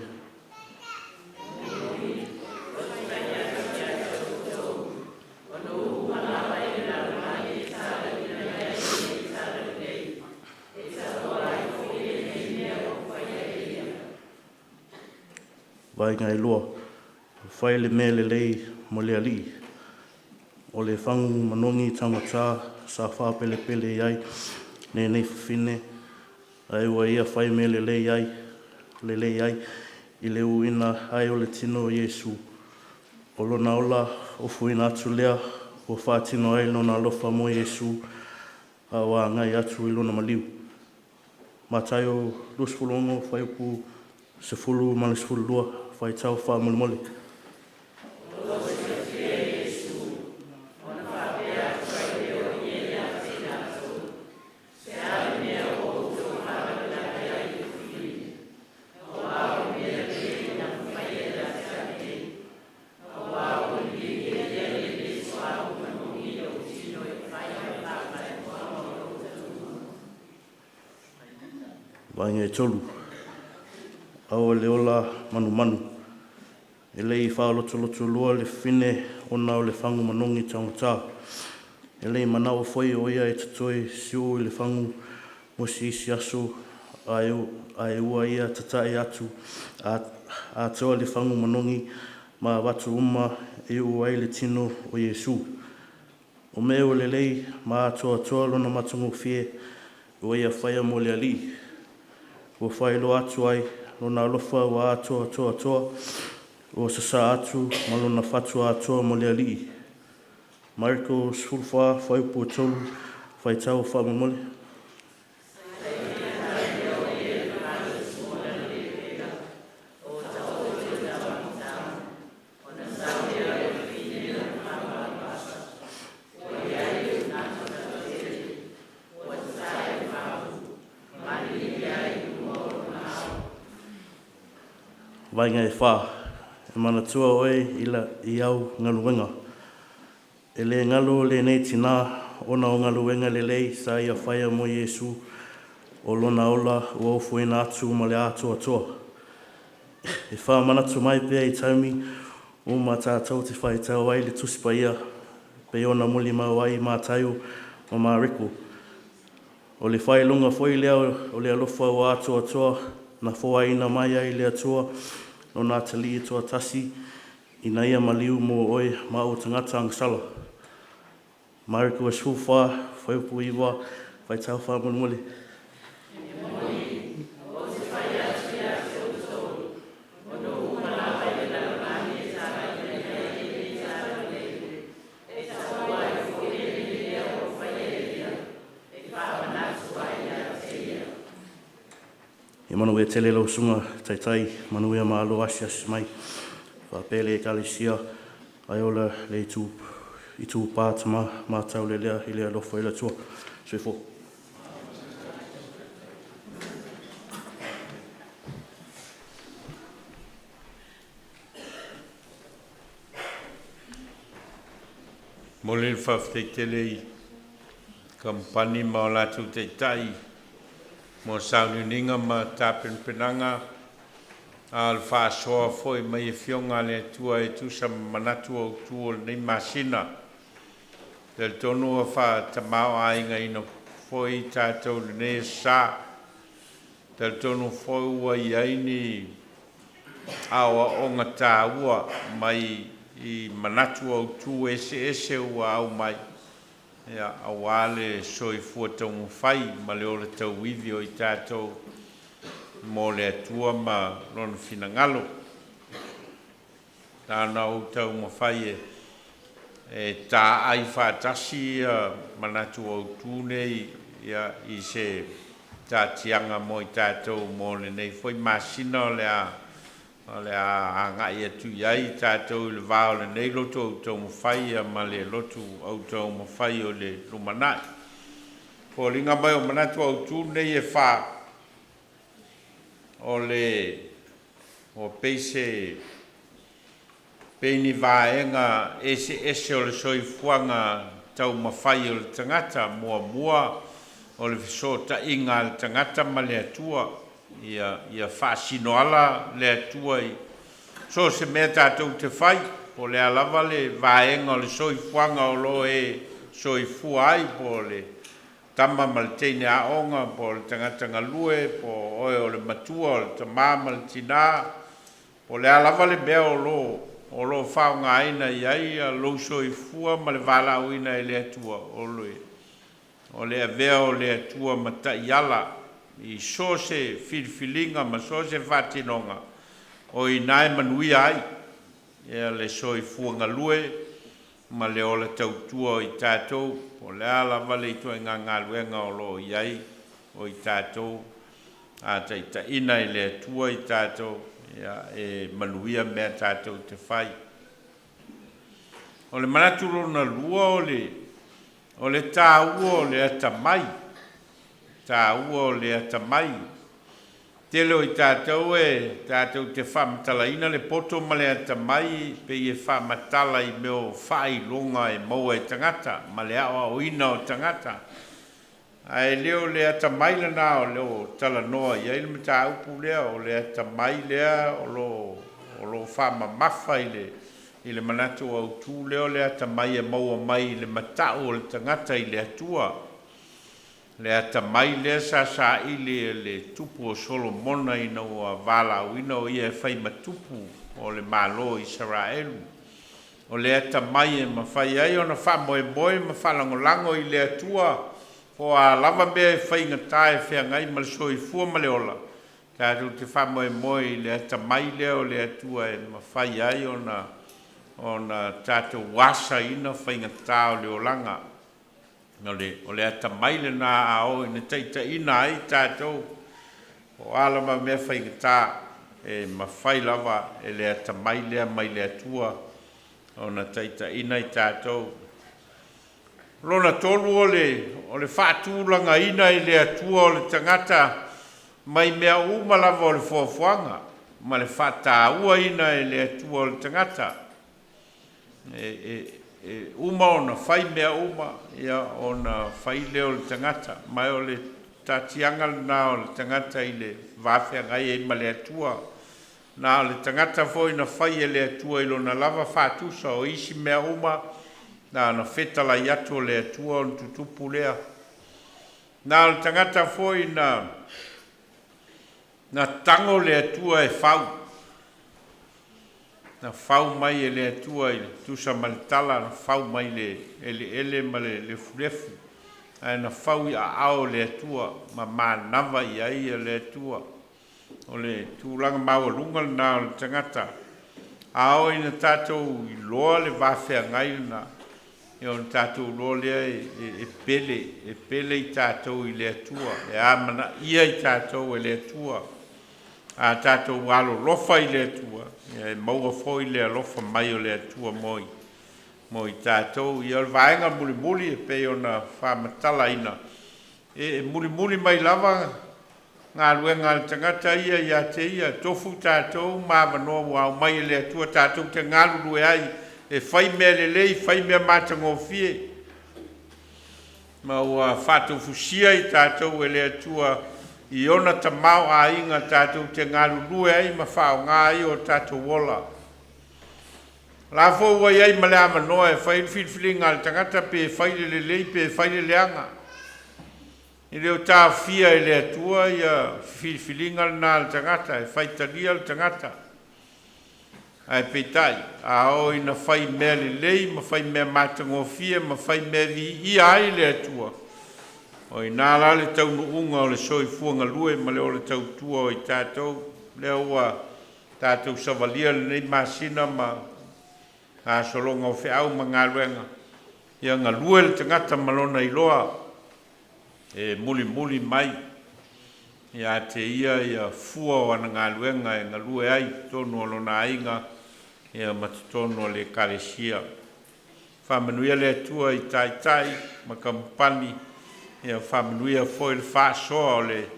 Vaega e lua, fai le mea lelei mo le Alii. O le fagu manogi taugata sa faapelepele i ai lenei fafine, ae ua ia fai mea lelei ai i le u'uina ai o le tino o Iesu. O lona ola ofoina atu lea ua faatino ai lona alofa mo Iesu a ua agai atu i lona maliu. Mataio 26, fuaiupu 10 ma le 12, faitau faamolemole. Vaega e tolu, aua le ola manumanu. E le i faalotolotolua le fafine ona o le fagu manogi taugata. E le i manao foi o ia e te toe siu'u i le fagu mo se isi aso ae ua ia tata'i atu atoa le fagu manogi ma avatu uma e u'u ai le tino o Iesu. O mea ua lelei ma atoatoa lona matagofie ua ia faia mo le Alii. Ua faailoa atu ai lona alofa ua atoatoa ua sasā atu ma lona fatu atoa mo le Alii. Mareko 14, fuaiupu 3, faitau faamolemole. Vaega e fa, e manatua oe i, la, i au galuega. E le galo lenei tinā ona o galuega lelei sa ia faia mo Iesu o lona ola ua ofoina atu ma le atoatoa. E faamanatu mai pea i taimi uma tatou te faitau ai le Tusi Paia, pei ona molimau ai Mataio ma Mareko. O le faailoga foi lea o le alofa ua atoatoa na foaina mai ai le Atua lona Atalii toatasi ina ia maliu mo oe ma o tagata agasala. Mareko 14, fuaiupu 9, faitau faamolemole. Ia manuia tele lau susuga taitai, manuia malo asiasi mai. Faapea le ekalesia, ae ola le itu, itupa tama matau lelea i le alofa i le Atua. Soifua. Momoli le faafetai tele i kamupani ma o latou taitai mo sauniuniga ma tapenapenaga a o le faasoa foi mai Afioga a le Atua e tusa ma manatu autu o lenei masina. E talitonu ua faatamāo'aigaina foi tatou i lenei aso Sa. Talitonu foi ua i ai ni aoaoga taua mai i manatu autu eseese ua aumai ia aua le soifua taumafai ma le ola tauivi o i tatou mo le Atua ma Lona finagalo. Na ona ou taumafai e taai faatasi ia manatu autu nei ia i se taatiaga mo i tatou mo lenei foi masina o le a agai atu i ai tatou i le va o lenei lotu autaumafai ia ma le lotu autaumafai o le lumanai. Foliga mai o manatu autu nei e fa o le o pei se pei ni vaega eseese o le soifuaga taumafai o le tagata. Muamua o le fesootaiga a le tagata ma le Atua, ia faasinoala le Atua i so o se mea tatou te fai, po o le a lava le vaega o le soifuaga o lo o e soifua ai, po o le tama ma le teine aoga, po o le tagata galue, po o oe o le matua o le tamā ma le tinā. Po o le a lava le mea o lo o lo o faaaogaina i ai lou soifua ma le valaauina e le Atua, o le o le avea o le Atua ma taiala i so o se filifiliga ma so o se faatinoga, o i ina e manuia ai le soifua galue ma le ola tautua o i tatou, po o le a lava le ituaiga galuega o lo o i ai o i tatou. A taitaiina e le Atua i tatou, ia, e manuia mea tatou te fai. O le manatu lona lua o le o le taua o le atamai, taua o le atamai. Tele o i tatou e tatou te faamatalaina le poto ma le atamai pei e faamatala i mea o faailoga e maua e tagata ma le aoaoina o tagata. Ae le o le atamai lena o lo o talanoa i ai le mataupu lea, o le atamai lea o lo o faamamafa i le i le manatu autu lea o le atamai e maua mai i le matau o le tagata i le Atua. Le atamai lea sa saili e le tupu o Solomona ina ua valaauina o ia e fai ma tupu o le Malo o Isaraelu. O le atamai e mafai ai ona faamoemoe ma faalagolago i le Atua po o a lava mea e faigata e feagai ma le soifua ma le ola, tatou te faamoemoe i le atamai lea o le Atua e mafai ai ona ona tatou asaina faigata o le olaga. O le o le atamai lena a oo ina taitaiina ai tatou, o a lava mea faigata, e mafai lava e le atamai lea mai le Atua ona taitaiina i tatou. Lona tolu o le o le faatulagaina e le Atua o le tagata mai mea uma lava o le foafoaga ma le faatauaina e le Atua o le tagata. E, e, e uma ona fai mea uma, ia ona fai lea o le tagata. Ma o le taatiaga lena o le tagata i le vafeagai ai ma le Atua. Na o le tagata foi na fai e le Atua i lona lava faatusa o isi mea uma, na ona fetalai atu o le Atua ona tutupu lea. Na o le tagata foi na na tago le Atua e fau, na fau mai e le Atua i le tusa ma le tala, na fau mai le eleele ma le lefulefu, ae na fau i aao o le Atua ma manava i ai le Atua. O le tulaga maualuga lena o le tagata. A oo ina tatou iloa le vafeagai lena, ia ona tatou iloa lea e, e, e pele, e pele i tatou i le Atua, e amanaia i tatou e le Atua. A tatou alolofa i le Atua, ia e maua foi le alofa mai o le Atua mo i, mo i tatou. Ia o le vaega mulimuli e pei ona faamatalaina, e mulimuli mai lava galuega a le tagata ia ia te ia, tofu tatou ma avanoa ua aumai e le Atua tatou te galulue ai e fai mea lelei, fai mea matagofie, ma ua faatofusia i tatou e le Atua i ona tamaoaiga tatou te galulue ai ma faaaoga ai o tatou ola. La foi ua i ai ma le avanoa e fai le filifiliga a le tagata pe fai le lelei pe fai le leaga. E le o taofia e le Atua ia filifiliga lena a le tagata, e faitalia le tagata. Ae peitai, a oo ina fai mea lelei ma fai mea matagofie ma fai mea viia ai le Atua, o i ina la le taunuuga o le soifua galue ma le ola tautua o i tatou. Lea ua tatou savalia lenei masina ma gasologa o feau ma galuega, ia galue le tagata ma lona iloa e mulimuli mai ia te ia ia fua o ana galuega e galue ai i totonu o lona aiga ia ma totonu o le Ekalesia. Faamanuia le Atua i taitai ma kamupani, ia faamanuia foi le faasoa o le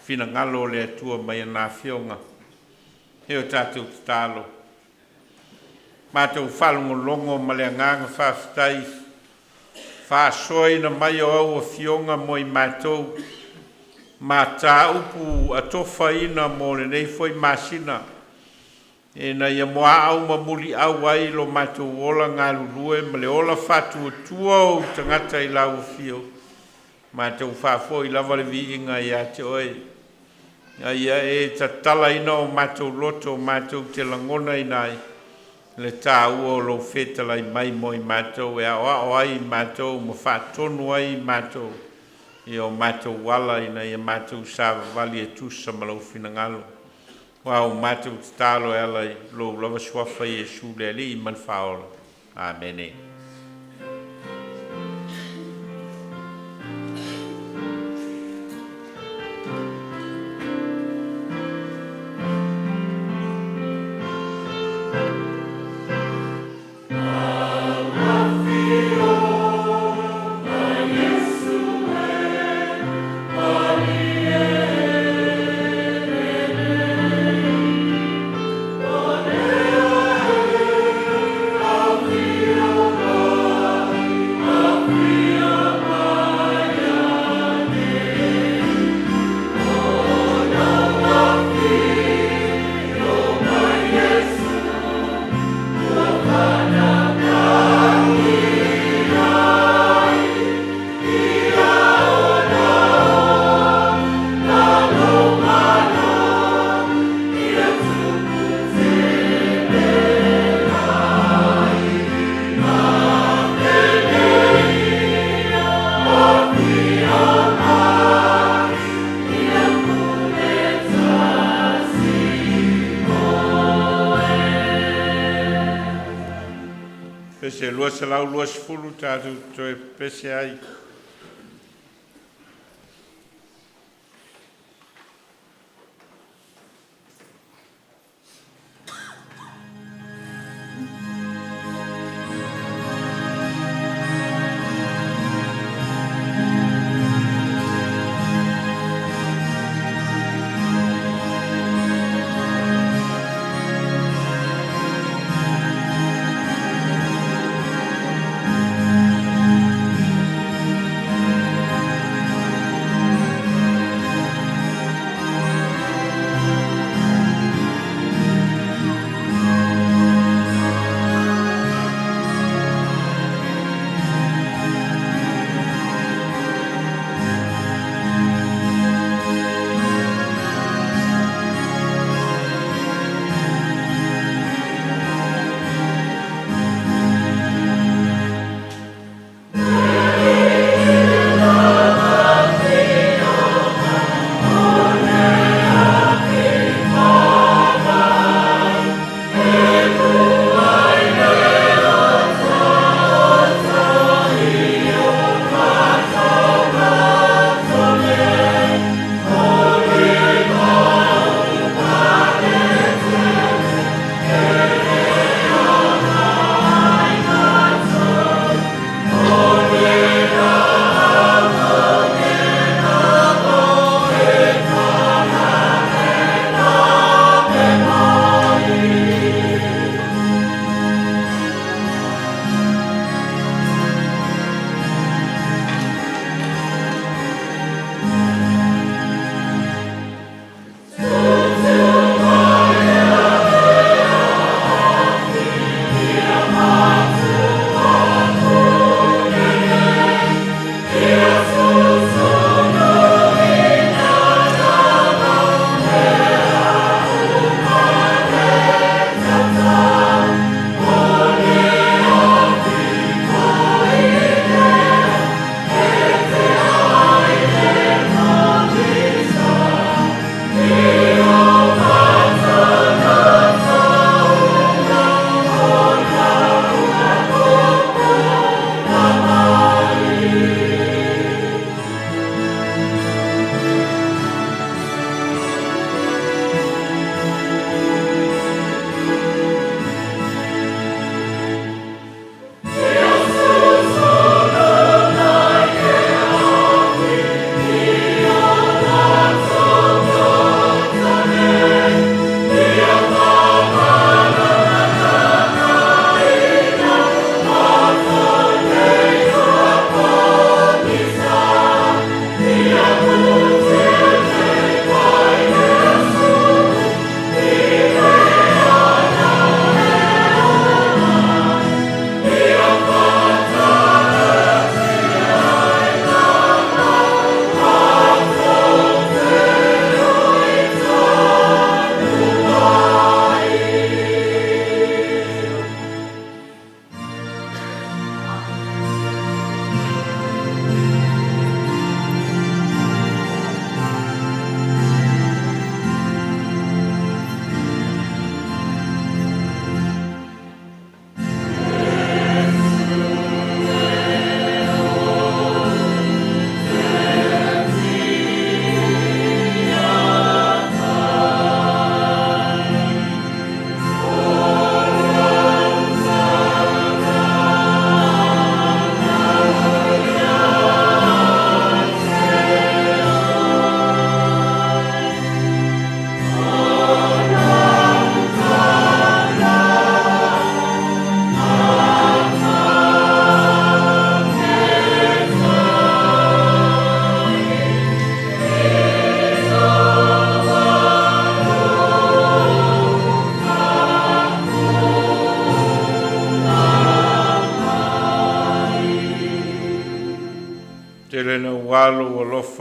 finagalo o le Atua mai ana afioga. E o tatou tatalo, matou faalogologo ma le agaga faafetai, faasoaina mai o au afioga mo i matou, mataupu atofaina mo lenei foi masina, ina ia muaau ma muliau ai lo matou ola galulue ma le ola faatuatua o ou tagata i lau afio, matou faafoi lava le viiga ia te oe. A ia e tatalaina o matou loto o matou te lagonaina ai le tāua o lou fetalai mai mo i matou e aoao ai i matou ma faatonu ai i matou i o matou ala ina ia matou savavali e tusa ma lou finagalo. Ua o matou tatalo e ala i lou lava suafa Iesu le Alii ma le Faaola. Amene. Pese 220 tatou toe pese ai.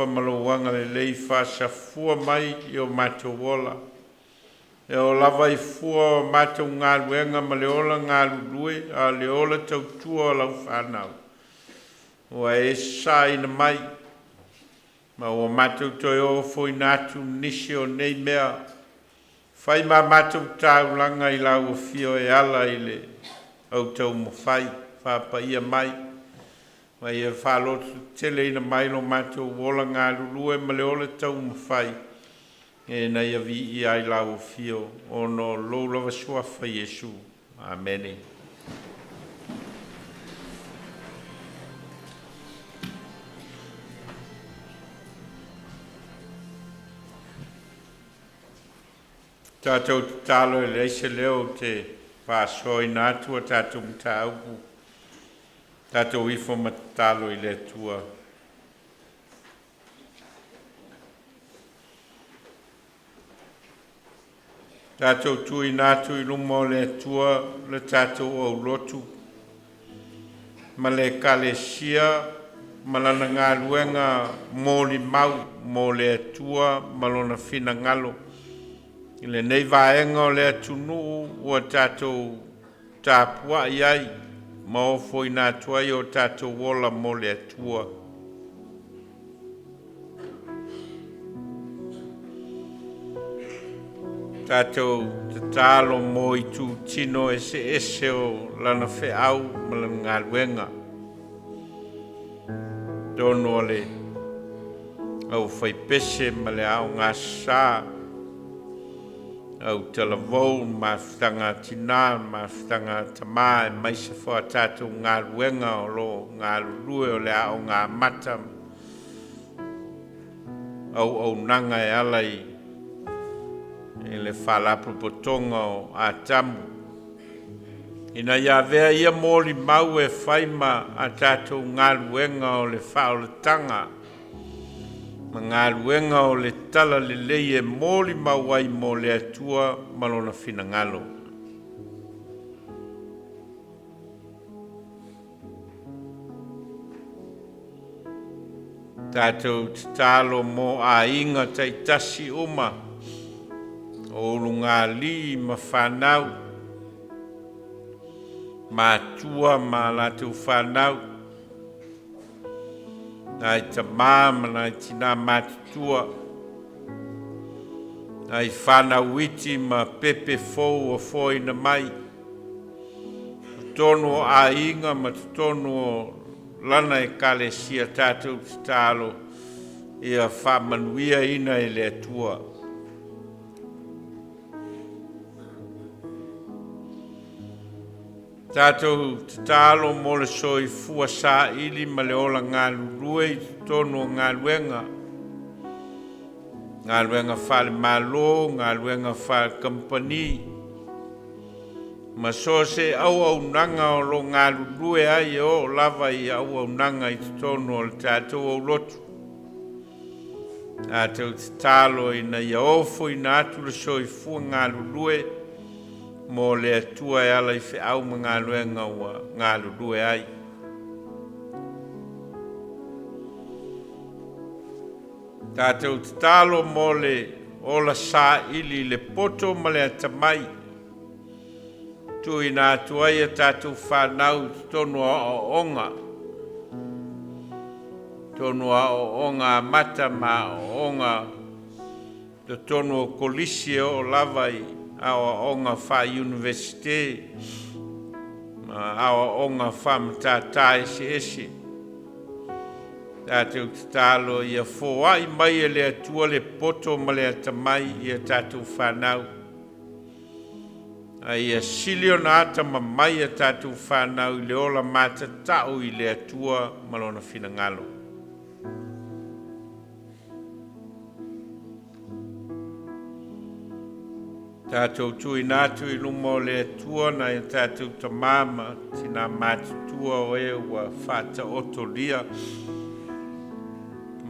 alofa ma lou agalelei faasafua mai i o matou ola. E oo lava i fua o matou galuega ma le ola galulue a o le ola tautua o lau fanau, ua e sasaina mai, ma ua matou toe ofoina atu nisi o nei mea, fai ma matou taulaga i lau afio e ala i le autaumafai faapaia mai, ma ia faalototeleina mai lo matou ola galulue ma le ola taumafai, ina ia viia ai lau afio ona o lou lava suafa Iesu. Amene. Tatou tatalo e leai se leo ou te faasoaina atu a tatou mataupu, tatou ifo ma tatalo i le Atua. Tatou tuuina atu i luma o le Atua le tatou aulotu ma le Ekalesia ma lana galuega molimau mo le Atua ma lona finagalo i lenei vaega o le atunuu ua tatou tapuai ai ma ofoina atu ai o tatou ola mo le Atua. Tatou tatalo mo itutino eseese o lana feau ma lana galuega. Totonu o le aufaipese ma le aoga sā, autalavou, mafutaga a tinā, mafutaga a tamā, aemaise foi a tatou galuega o lo o galulue o le aoga amata auaunaga e ala i le Faalapotopotoga o Atamu, ina ia avea ia molimau e fai ma a tatou galuega o le faaolataga ma galuega o le talalelei e molimau ai mo le Atua ma lona finagalo. Tatou tatalo mo aiga taitasi uma o ulugalii ma fanau, matua ma latou fanau, nai tamā ma nai tinā matutua, nai fanau iti ma pepe fou ua foaina mai, totonu o aiga ma totonu o lana ekalesia, tatou tatalo ia faamanuiaina e le Atua. Tatou tatalo mo le soifua saili ma le ola galulue i totonu o galuega, galuega faale-Malo, galuega faale-kamupani, ma so o se auaunaga o lo o galulue ai e oo lava i auaunaga i totonu o le tatou aulotu. Tatou tatalo ina ia ofoina atu le soifua galulue mo le Atua e ala i feau ma galuega ua galulue ai. Tatou tatalo mo le ola saili i le poto ma le atamai, tuuina atu ai a tatou fanau i totonu o aoaoga, totonu o aoaoga amata ma aoaoga totonu o kolisi e oo lava i aoaoga faa-Iunivesite ma aoaoga faamatata eseese. Tatou tatalo ia foai mai e le Atua le poto ma le atamai i a tatou fanau, a ia sili ona atamamai a tatou fanau i le ola matatao i le Atua ma lona finagalo. Tatou tuuina atu i luma o le Atua nai a tatou tamā ma tinā matutua o e ua faataotolia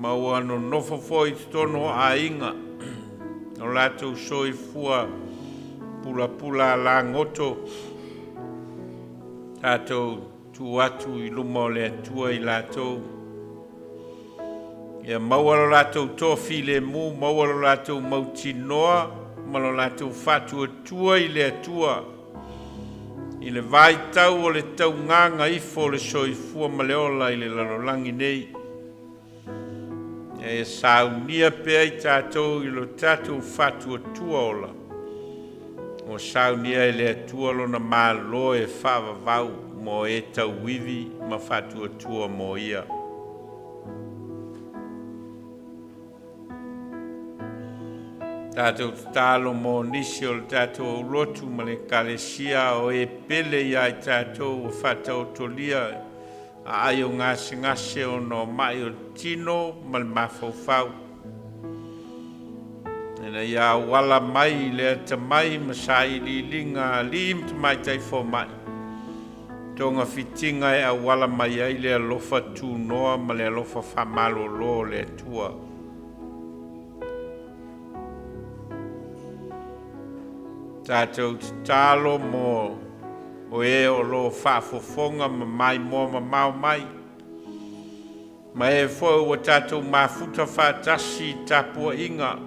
ma ua nonofo foi i totonu o aiga o latou soifua pulapula lagoto. Tatou tuu atu i luma o le Atua i latou. Ia maua lo latou toafilemu, maua lo latou mautinoa ma lo latou faatuatua i le Atua i le vaitau o le taugaga ifo o le soifua ma le ola i le lalolagi nei. Ia e saunia pea i tatou i lo tatou faatuatua ola, ua saunia e le Atua lona malo e faavavau mo e tauivi ma faatuatua mo ia. Tatou tatalo mo nisi o le tatou aulotu ma le ekalesia o e pele ia i tatou ua faataotolia aai o gasegase ona o mai o le tino ma le mafaufau. Ina ia auala mai i le atamai ma sailiiliga a alii ma tamaitai fomai, togafitiga e auala mai ai le alofa tunoa ma le alofa faamalolo o le Atua. Tatou tatalo mo o e o lo o faafofoga ma maimoa mamao mai, ma e foi ua tatou mafuta faatasi i tapuaiga,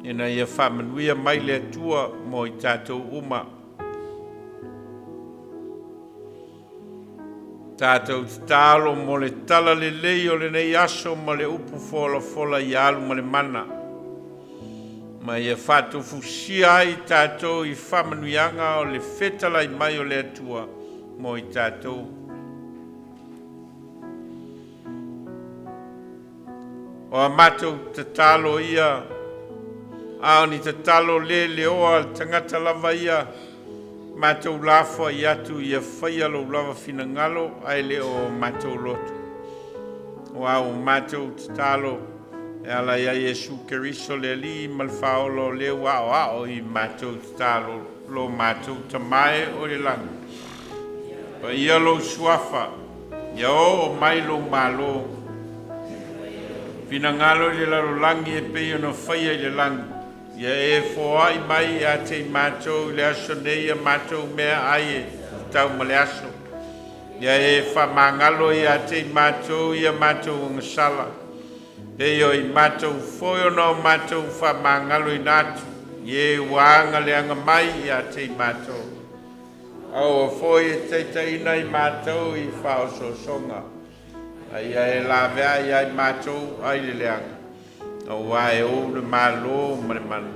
ina ia faamanuia mai le Atua mo i tatou uma. Tatou tatalo mo le talalelei o lenei aso ma le upu folafola ia alu ma le mana, ma ia faatufusia ai tatou i faamanuiaga o le fetalai mai o le Atua mo i tatou. O a matou tatalo ia, a o ni tatalo le leoa a le tagata lava ia, matou lafoai atu ia faia lou lava finagalo ae le o matou loto. O a o matou tatalo e ala ia Iesu Keriso le Alii ma le Faaola o lea ua aoao i matou tatalo lo matou Tama e o i le lagi. Paia lou suafa, ia oo mai lou malo, finagalo i le lalolagi e pei ona faia i le lagi. Ia e foai mai ia te i matou i le aso nei ia matou meaai e tatau ma le aso. Ia e faamagalo ia te i matou ia matou agasala, pei o i matou foi ona o matou faamagaloina atu i e ua agaleaga mai ia te i matou. Aua foi e taitaiina i matou i faaosoosoga, a ia e laveai ia i matou ai le leaga, aua e ou le malo ma le mana,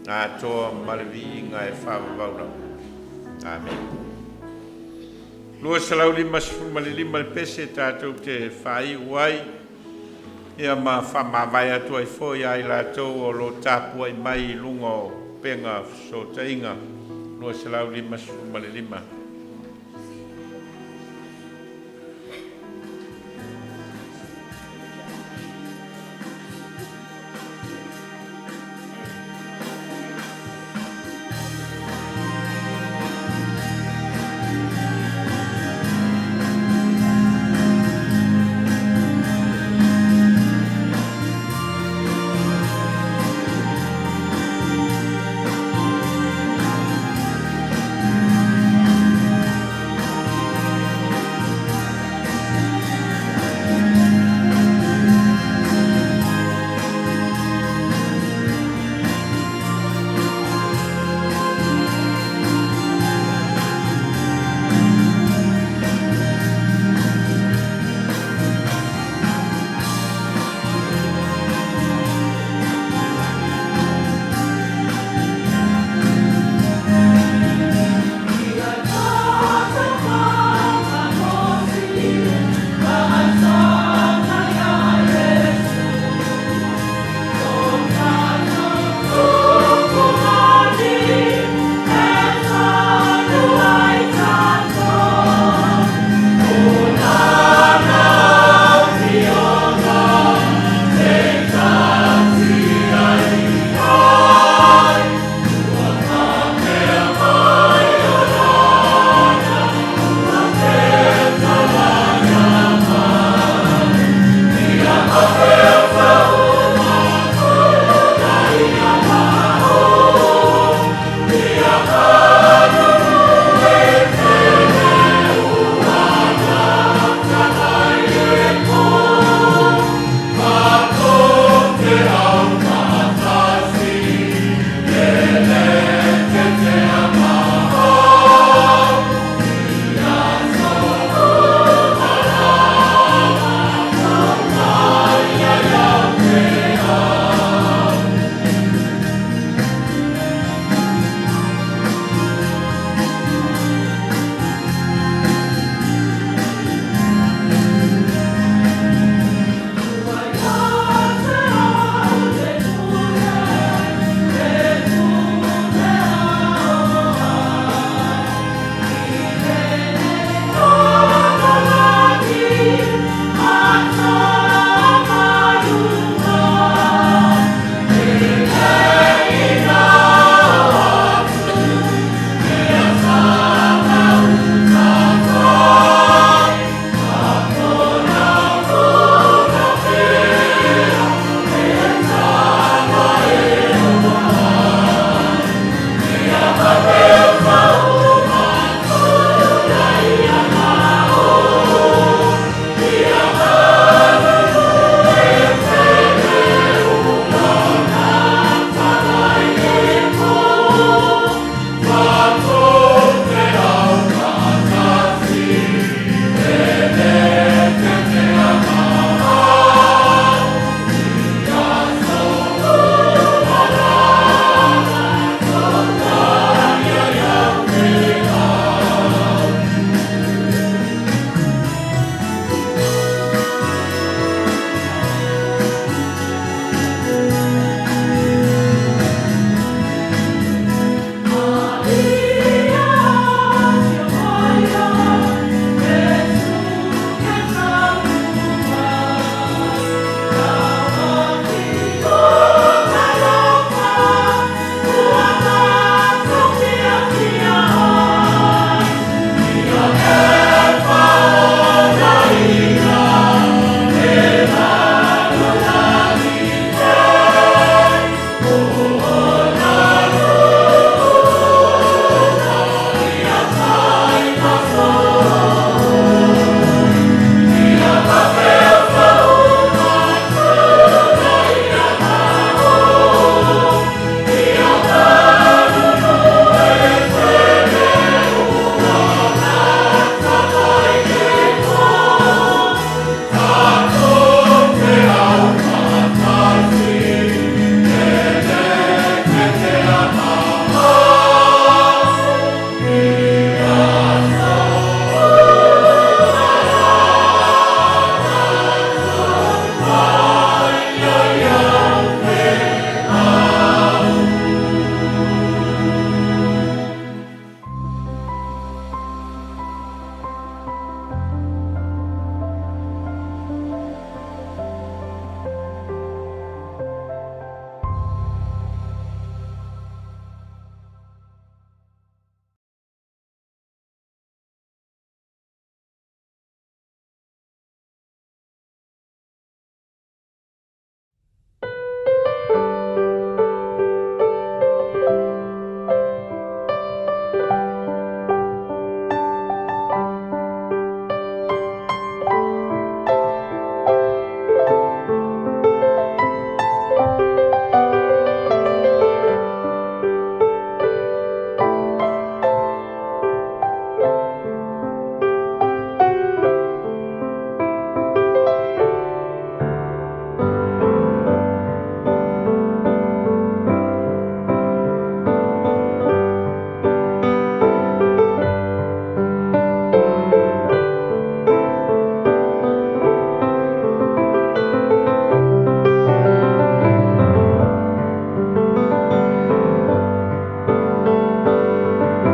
atoa ma le viiga e faavavau lava. Amene. 255 le pese tatou te faaiu ai ia ma faamavae atu ai foi ia i latou o lo o tapuai mai i luga o upega fesootaiga. 255.